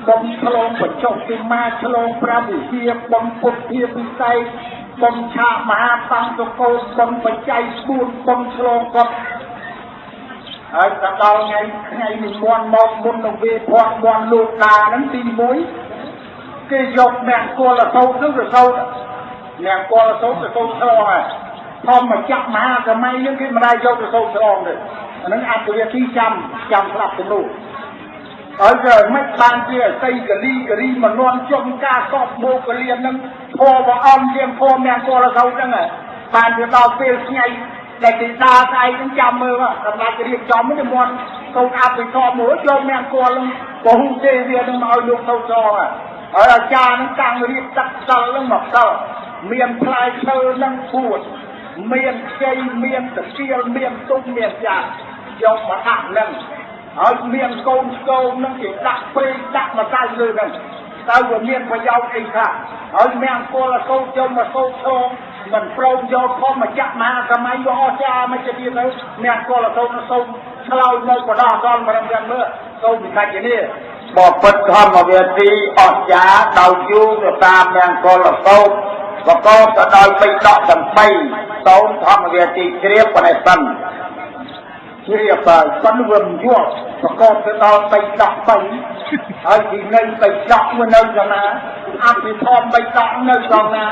បងឆ្លងបញ្ចុះពីមាឆ្លងព្រះវិហារបងពុទ្ធាពិសេសបងឆាកមហាបង្សកោបងបច្ច័យ4បងឆ្លងគាត់ហើយទៅដល់ថ្ងៃថ្ងៃនិមន្តមកមុននឹងវេភ័ណ្ឌមន្តលោកតាហ្នឹងទី1គេយកមង្គលសោតហ្នឹងទៅសោតមង្គលសោតទៅសោតឆ្លងហើយធម្មចក្រមហាសម័យហ្នឹងគេមិនได้យកទៅសោតឆ្លងទេអាហ្នឹងអត្តវិធីចាំចាំស្រាប់ទំនួលហើយវាមិនបានជាអសីកលីករីមនន់ជុំការសពបូកលៀនហ្នឹងធម៌អមជាងធម៌មង្គលសោតហ្នឹងបានវាដល់ពេលថ្ងៃដែលគេដើរស្អែកហ្នឹងចាំមើលសម្រាប់រៀបចំនេះមន្តសោតអភិធម្មមួយយកមង្គលហ្នឹងពហុទេវានឹងមកឲ្យលោកសោតឆ្លងហើយអាចារ្យហ្នឹងតាំងរៀបទឹកសិលហ្នឹងមកសិលមានផ្លែឈើហ្នឹងពួតមានខ្ចីមានតាគៀលមានទុំមានយ៉ាយកមកដាក់ហ្នឹងហើយមានកូនស្គមហ្នឹងគេដាក់ព្រេងដាក់ម្សៅលើហ្នឹងតើវាមានប្រយោជន៍អីខ្លះហើយមង្គលសោតយកមកសោតឆ្លងមិនព្រមយកធម្មចក្រមហាសម័យវាអស្ចារ្យមិនជាទៀតទៅមង្គលសោតសូមឆ្លើយមកបដោះដល់ម្ដងទៀតមើលសូមវិសាច់នេះ បពិតធម្មវិធីអស្ចារ្យដោយយូរទៅតាមមង្គលសោតប្រកបទៅដោយបីដកទាំង3សូមធម្មវិធីជ្រាបប៉ុណ្ណេះសិន ជ្រាបហើយប៉ុន្តែវាមិនយល់ប្រកបទៅដល់បីដក3ហើយទីនៅបីដកវានៅកណាអភិធម្មបីដកនៅកណា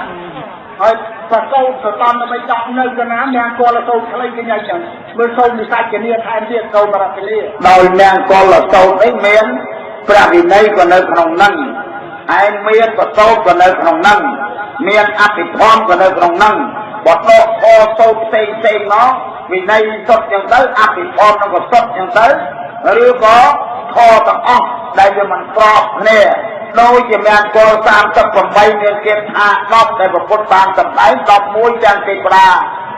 ហើយប្រកបទៅតាមបីដកនៅកណាមង្គលសោតខ្លីកញ្ញាចឹងមើលសូមវិសាច់នាថែមទៀតសូមរតនា ដោយមង្គលសោតនេះមានព្រះវិន័យក៏នៅក្នុងនឹងឯមានប្រសូតក៏នៅក្នុងនឹងមានអភិធម្មក៏នៅក្នុងនឹងបដកខសោតផ្សេងផ្សេងមកវិន័យសុទ្ធចឹងទៅអភិធម្មនឹងក៏សុទ្ធចឹងទៅឬក៏ខទាំងអស់ដែលវាមិនស្របគ្នាដូចជាមង្គល38មានគេថា10ដែលពុទ្ធបានសម្ដែង11ទាំងទេវតា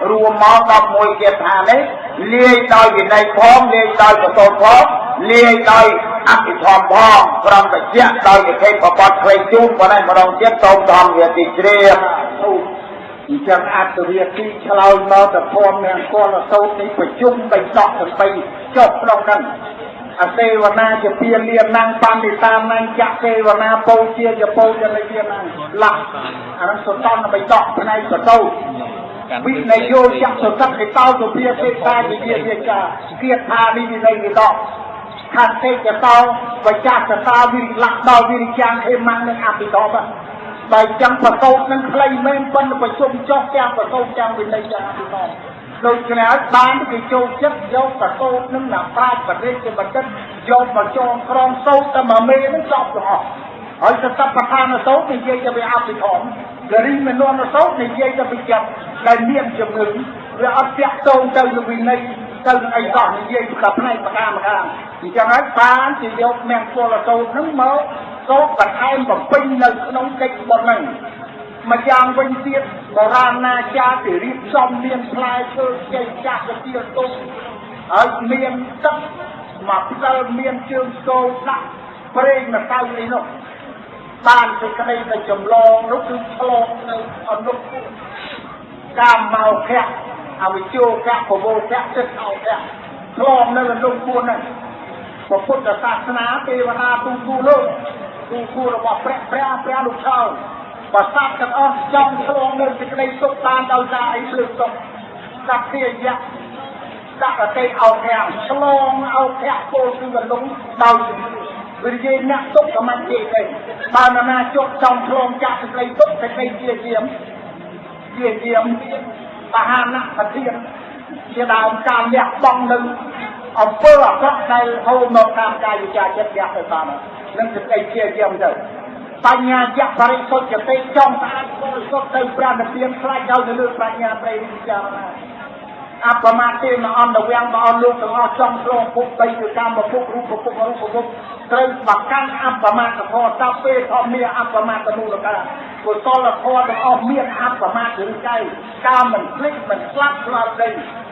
រួមមក11គេថានេះលាយដោយវិន័យផងលាយដោយប្រសូតផងលាយដោយអភិធម្មផងក្រំតិចដោយវិធីប្រពតខ្លីជូនប៉ុណ្ណេះម្ដងទៀតសូមធម្មវិធីជ្រាប អញ្ចឹងអត្តវិធីឆ្លើយមកទៅធម៌មង្គលសោតនេះប្រជុំបីដកទាំងបីចុះក្នុងហ្នឹង អសេវនាជាពាលាណាំងបណ្ឌិតាណាំងចសេវនាពោជាជាពោជានិយាណាំងឡាស់អានឹងសតន្តបិដកផ្នែកបតោវិន័យយោចសតតិតោសុភាសេតាជាជាកាគាថានិវិន័យវិដកខន្តិកតោបច្ចាសតាវិរិលៈដល់វិរិយ៉ាងខេម៉ាំងនិងអភិធម្មបើចឹងបតោនឹងខ្លីមែនប៉ុន្តែប្រជុំចុះទាំងបតោទាំងវិន័យទាំងអភិធម្មដូច្នេះហើយបានគេចូលចិត្តយកបតោនឹងណាប្រាជ្ញបរិជាបណ្ឌិតយកមកចងក្រងសោតតែមួយមេនឹងចប់ទាំងអស់ហើយសតបដ្ឋានសោតនិយាយទៅវាអភិធម្មគរិមនោនសោតនិយាយទៅពីចិត្តដែលមានជំងឺវាអត់តាក់ទងទៅនឹងវិន័យទៅនឹងអីសោះនិយាយតែផ្នែកប្រការម្ខាងអញ្ចឹងហើយបានជាយកមង្គលសោតនឹងមកសោតបន្ថែមបំពេញនៅក្នុងកិច្ចបុណ្យហ្នឹងម្យ៉ាងវិញទៀតបុរាណាចារ្យគេរៀបចំមានផ្លែឈើខ្ចីចាស់ទៅទៀលទុំហើយមានទឹកមកផ្សិលមានជើងស្គរដាក់ប្រេងម្សៅអីនោះបានសេចក្តីទៅចម្លងនោះគឺឆ្លងនៅអនុកាមោខៈអវិជ្ជោខៈពវោខៈចិត្តអោខៈឆ្លងនៅអនុ4ហ្នឹងព្រះពុទ្ធសាសនាទេវតាទូទូលោកទូគូរបស់ព្រះព្រះព្រះលោកឆោប្រសាទទាំងអស់ចង់ឆ្លងនៅសេចក្តីសុខបានដោយសារអីភ្លើងសុខសត្យាយៈសកតិអោខាំឆ្លងអោខៈពលគឺវលងដោយជំនឿវិរិយអ្នកទុកក៏មិនទេទេបើនរណាជប់ចង់ឆ្លងចាក់សេចក្តីទុកសេចក្តីជាយាមជាយាមបហានៈប្រធានជាដើមការលះបង់នឹងអំពើអាក្រក់ដែលហូរមកតាមកាយវិការចិត្តលះទៅបាននឹងសេចក្តីជាយាមទៅបញ្ញាយៈបរិសុទ្ធតិចង់ស្អាតបរិសុទ្ធទៅព្រះនិព្វានខ្លាចឲ្យទៅលើប្រាជ្ញាប្រៃវិចារណាអបមាទេមកអន្តវាំងមកអស់លោកទាំងអស់ចង់ឆ្លងភពបីគឺកម្មភពរូបភពអរូបភពត្រូវប្រកាន់អបមាទធម៌តពេធម្មាអបមាទមូលកាកុសលធម៌ទាំងអស់មានអបមាទឬកៃការមិនភ្លេចមិនស្លាប់ស្លាប់ដី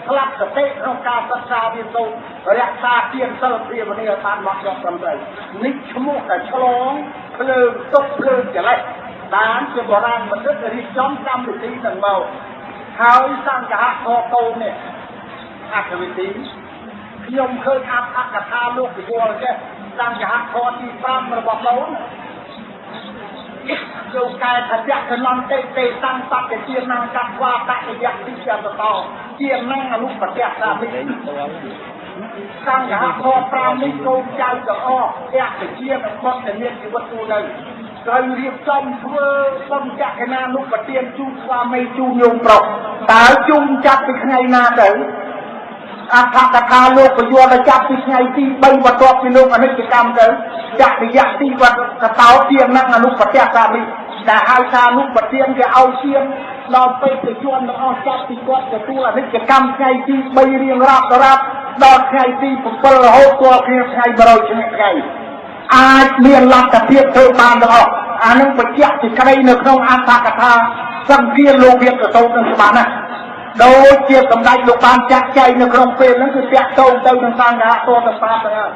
ស្លាប់សតិក្នុងការសិក្សាវិសូត្ររក្សាទានសិលភាវនាបានមកយកត្រឹមត្រូវនេះឈ្មោះតែឆ្លងភ្លើងទុកភ្លើងចលេះបានជាបុរាណបណ្ឌិតរៀបចំកម្មវិធីនឹងមកហើយសង្ឃៈធរកូននេះអត្ថវិធីខ្ញុំឃើញអត្ថកថាលោកពយល់ចេះសង្ឃៈធរទី5របស់កូនលោកកែថយៈកនន្តិទេសង្បតិជានង្កវ៉ាតយៈទីចតតជានងអនុបតិសាមិសង្ឃៈធរ5នេះកូនចៅទាំងអស់អក្សជានិងបុត្រដែលមានជីវិតទូទៅត្រូវរៀបចំធ្វើបុណ្យចក្ខណានុបទានជូនស្វាមីជូនញោមប្រុសតើជូនចាប់ពីថ្ងៃណាទៅអត្ថកថាលោកពយល់ទៅចាប់ពីថ្ងៃទី3បន្ទាប់ពីលោកអនិច្ចកម្មទៅចរិយៈទីវត្តកតោទាននឹងអនុបតិសាមិដែលហៅថាអនុបទានគេឲ្យឈាមដល់ពេកជនទាំងអស់ចាប់ពីគាត់ទទួលអនិច្ចកម្មថ្ងៃទី3រៀងរាប់រាប់ដល់ថ្ងៃទី7រហូតទាល់គ្នាថ្ងៃ100ឆ្នាំថ្ងៃអាចមានលទ្ធភាពធ្វើបានទាំងអស់អានឹងបញ្ជាក់សេចក្តីនៅក្នុងអត្ថកថាសង្គាលោកវិកសោតនឹងច្បាស់ណាស់ដូចជាសម្ដេចលោកបានចាក់ចែងនៅក្នុងពេលហ្នឹងគឺតាក់ទងទៅនឹងសង្ឃៈតទៅប្រាប់ហ្នឹង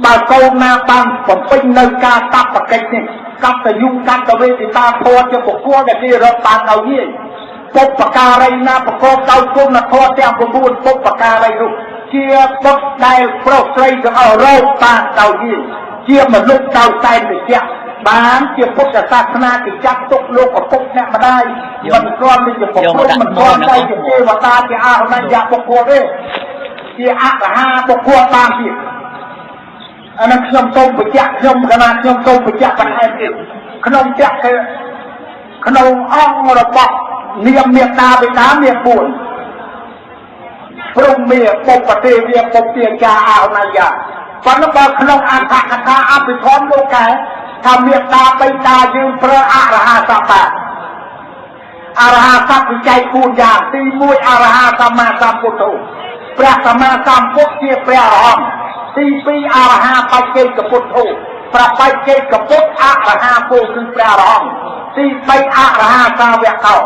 បើកូនណាបានបំពេញនៅការតបកិច្ចនេះកតញ្ញូកតវេទិតាធម៌ជាបុគ្គលដែលគេរកបានដោយងាយបុព្វការីណាប្រកបដោយគុណធម៌ទាំង9បុព្វការីនោះជាបុត្រដែលប្រុសស្រីទាំងអស់រកបានដោយងាយជាមនុស្សដោយសែនវិជ្ជៈបានជាពុទ្ធសាសនាគេចាត់ទុកលោកឪពុកអ្នកម្ដាយមិនគ្រាន់តែជាបុគ្គលមិនគ្រាន់តែជាទេវតាជាអរិយបុគ្គលទេជាអរហាបុគ្គលបានទៀតអានឹងខ្ញុំសូមបញ្ជាក់ខ្ញុំកណាខ្ញុំសូមបញ្ជាក់បន្ថែមទៀតក្នុងចាក់ក្នុងអង្គរបស់នាមមេតាបិតាមាន4ព្រហ្មាបុព្វទេវាបុព្វាចាអរណយាប៉ុន្តែបើក្នុងអត្ថកថាអភិធម្មលោកកែថាមេតាបិតាយើងប្រើអរហាសបាអរហាសពវិច័យ4យ៉ាងទី1អរហាសម្មាសម្ពុទ្ធោព្រះសម្មាសម្ពុទ្ធជាព្រះអរហន្តទី2អរហាបច្ចេកពុទ្ធោព្រះបច្ចេកពុទ្ធអរហាពោគឺព្រះអរហន្តទី3អរហាសាវកោ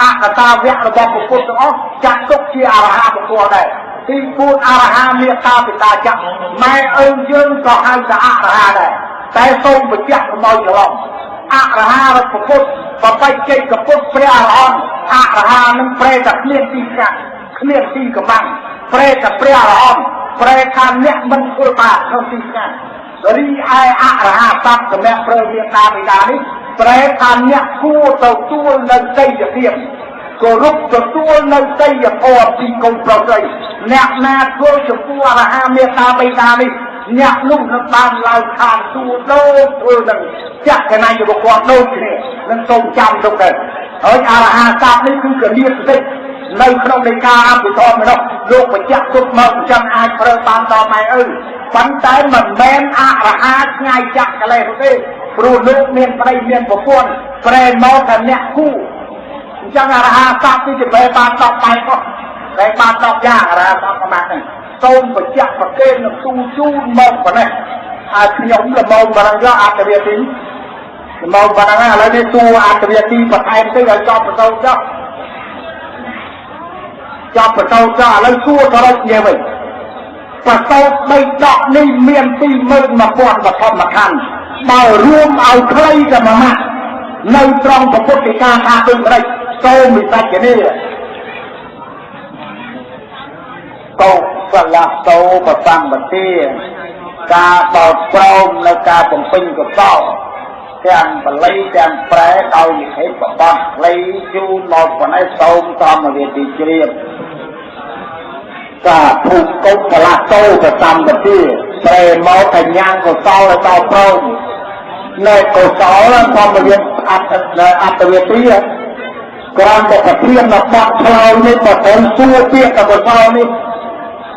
អកតាវៈរបស់ពុទ្ធទាំងអស់ចាត់ទុកជាអរហាបុគ្គលដែរទី4អរហាមេតាបិតាចៈម៉ែឪយើងក៏ហៅថាអរហាដែរតែសូមបញ្ជាក់កុំឲ្យច្រឡំអរហារបស់ពុទ្ធបច្ចេកពុទ្ធព្រះអរហន្តអរហានឹងប្រែតែគ្មានទីកាត់គ្មានទីកំបាំងប្រែតែព្រះអរហន្ត ប្រែថាអ្នកមិនធ្វើបាបក្នុងទីស្ងាត់រីឯអរហសព្ទសម្រាប់ប្រើមេតាបិតានេះប្រែថាអ្នកគួរទទួលនៅទេយភាពគោរពទទួលនៅទេយធម៌ពីកូនប្រុសស្រីអ្នកណាធ្វើចំពោះអរហមេតាបិតានេះអ្នកនោះនឹងបានឡើងឋានសួគ៌ដូចធ្វើនឹងចក្រណាយរបស់គាត់ដូចគ្នានឹងសូមចាំទុកទៅហើយអរហសព្ទនេះគឺកលៀបតិចនៅក្នុងដីកាអភិធម្មនោះលោកបញ្ជាក់ទុកមកអញ្ចឹងអាចប្រើបានដល់ម៉ែឪប៉ុន្តែមិនមែនអរហាឆ្ងាយចាក់កលេសទេព្រោះលោកមានប្តីមានប្រពន្ធប្រែមកតែអ្នកគូអញ្ចឹងអរហាសព្ទនេះជាប្រែបាន10បែបអស់តែបាន10យ៉ាងអរហាសព្ទប្រមាណហ្នឹងសូមបញ្ជាក់ប្រកេននឹងទូជូនមកប៉ុណ្ណេះហើយខ្ញុំល្មមប៉ុណ្ណឹងក៏អត្តវាទីល្មមប៉ុណ្ណឹងឥឡូវនេះទូអត្តវាទីបន្ថែមទៅឲ្យចប់ប្រសូតចុះចប់ប្រសូតចុះឥឡូវសួរទៅរកនិយាយវិញប្រសូតបីដកនេះមាន21000បឋមខណ្ឌបើរួមឲ្យខ្លីតែមួយម៉ាត់នៅត្រង់ពុទ្ធិកាថាដូចម្ដេចសូមវិសាចនា កុសលតោបសម្បទាការបោតព្រមនៅការបំពេញកុសលទាំងបល័យទាំងប្រែដោយនិខេបបត្តិខ្លីជូនមកប៉ុណ្ណេះសូមធម្មវិធីជ្រាប សាធុកុសលតោបសម្បទាប្រែមកតែញ៉ាំងកុសលឲ្យដល់ព្រមនៅកុសលធម្មវិអត្តវិទ្យាគ្រាន់តែប្រធានបទឆ្លើយនេះបើត្រូវសួរពាក្យកុសលនេះ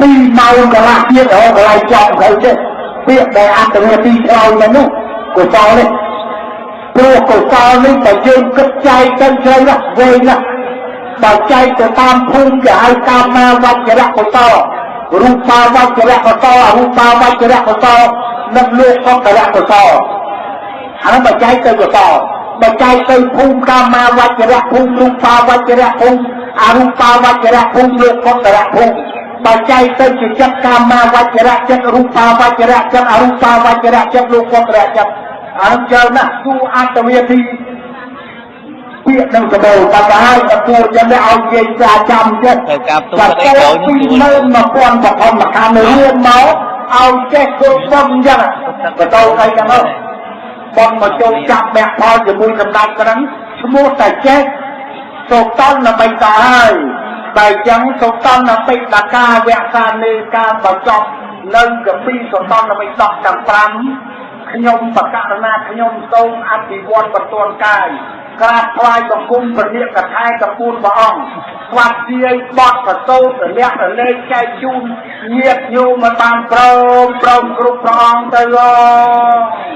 2ម៉ោងកន្លះទៀតរកកន្លែងចប់ទៅទេពាក្យដែលអត្តវិទ្យាឆ្លើយមកនោះកុសលនេះព្រោះកុសលនេះបើយើងគិតចែកទៅជ្រៅណាស់វែងណាស់បើចែកទៅតាមភូមិគេហៅកាមាវចរៈកុសលរូបាវចរៈកុសលអរូបាវចរៈកុសលនិងលោកុត្តរៈកុសលអានោះបើចែកទៅកុសលបើចែកទៅភូមិកាមាវចរៈភូមិរូបាវចរៈភូមិអរូបាវចរៈភូមិលោកុត្តរៈភូមិបើចែកទៅជាចិត្តកាមាវចរៈចិត្តរូបាវចរៈចិត្តអរូបាវចរៈចិត្តលោកុត្តរៈចិត្តអានោះច្រើនណាស់សួរអត្តវិធីពាក្យនឹងសម្បូរបាត់ហើយទទួលចឹងឲ្យនិយាយចាចាំចេះ ត្រូវការទូទៅក្រោយនឹង 21000បឋមខណ្ឌរួមមកឲ្យចេះធ្វើបុណ្យចឹងបន្តអីចឹងទៅបុណ្យមកចូលចាប់មគ្គផលជាមួយសម្ដេចហ្នឹងឈ្មោះតែចេះសូតន្តបិតាហើយបើចឹងសូតន្តបិតាកាវៈសានេការបញ្ចប់នៅកពីសូតន្តបិដកទាំង5ខ្ញុំបកករណាខ្ញុំសូមអភិវឌ្ឍបន្ទាន់កាយក្រាបថ្វាយបង្គំព្រះនាគកថាទាំង4ព្រះអង្គស្វាត់ជាយបត់ប្រសូតរលាក់រលែកចែកជូនញាតិញោមឲ្យបានព្រមព្រមគ្រប់ព្រះអង្គទៅអ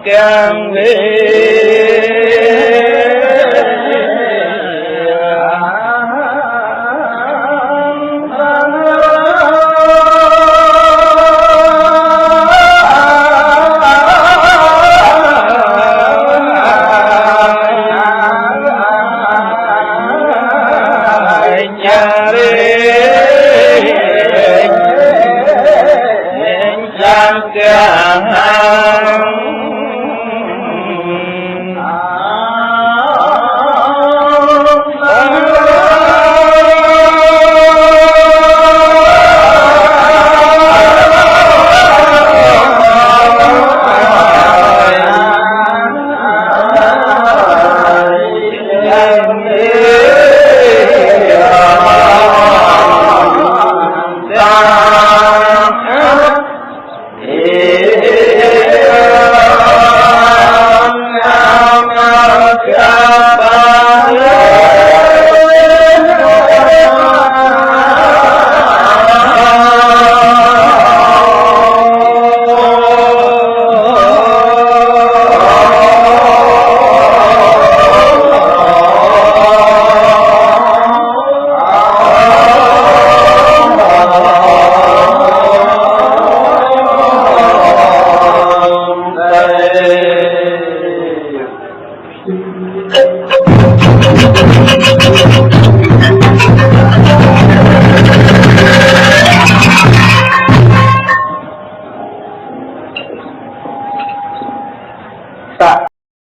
កាំងវេ ស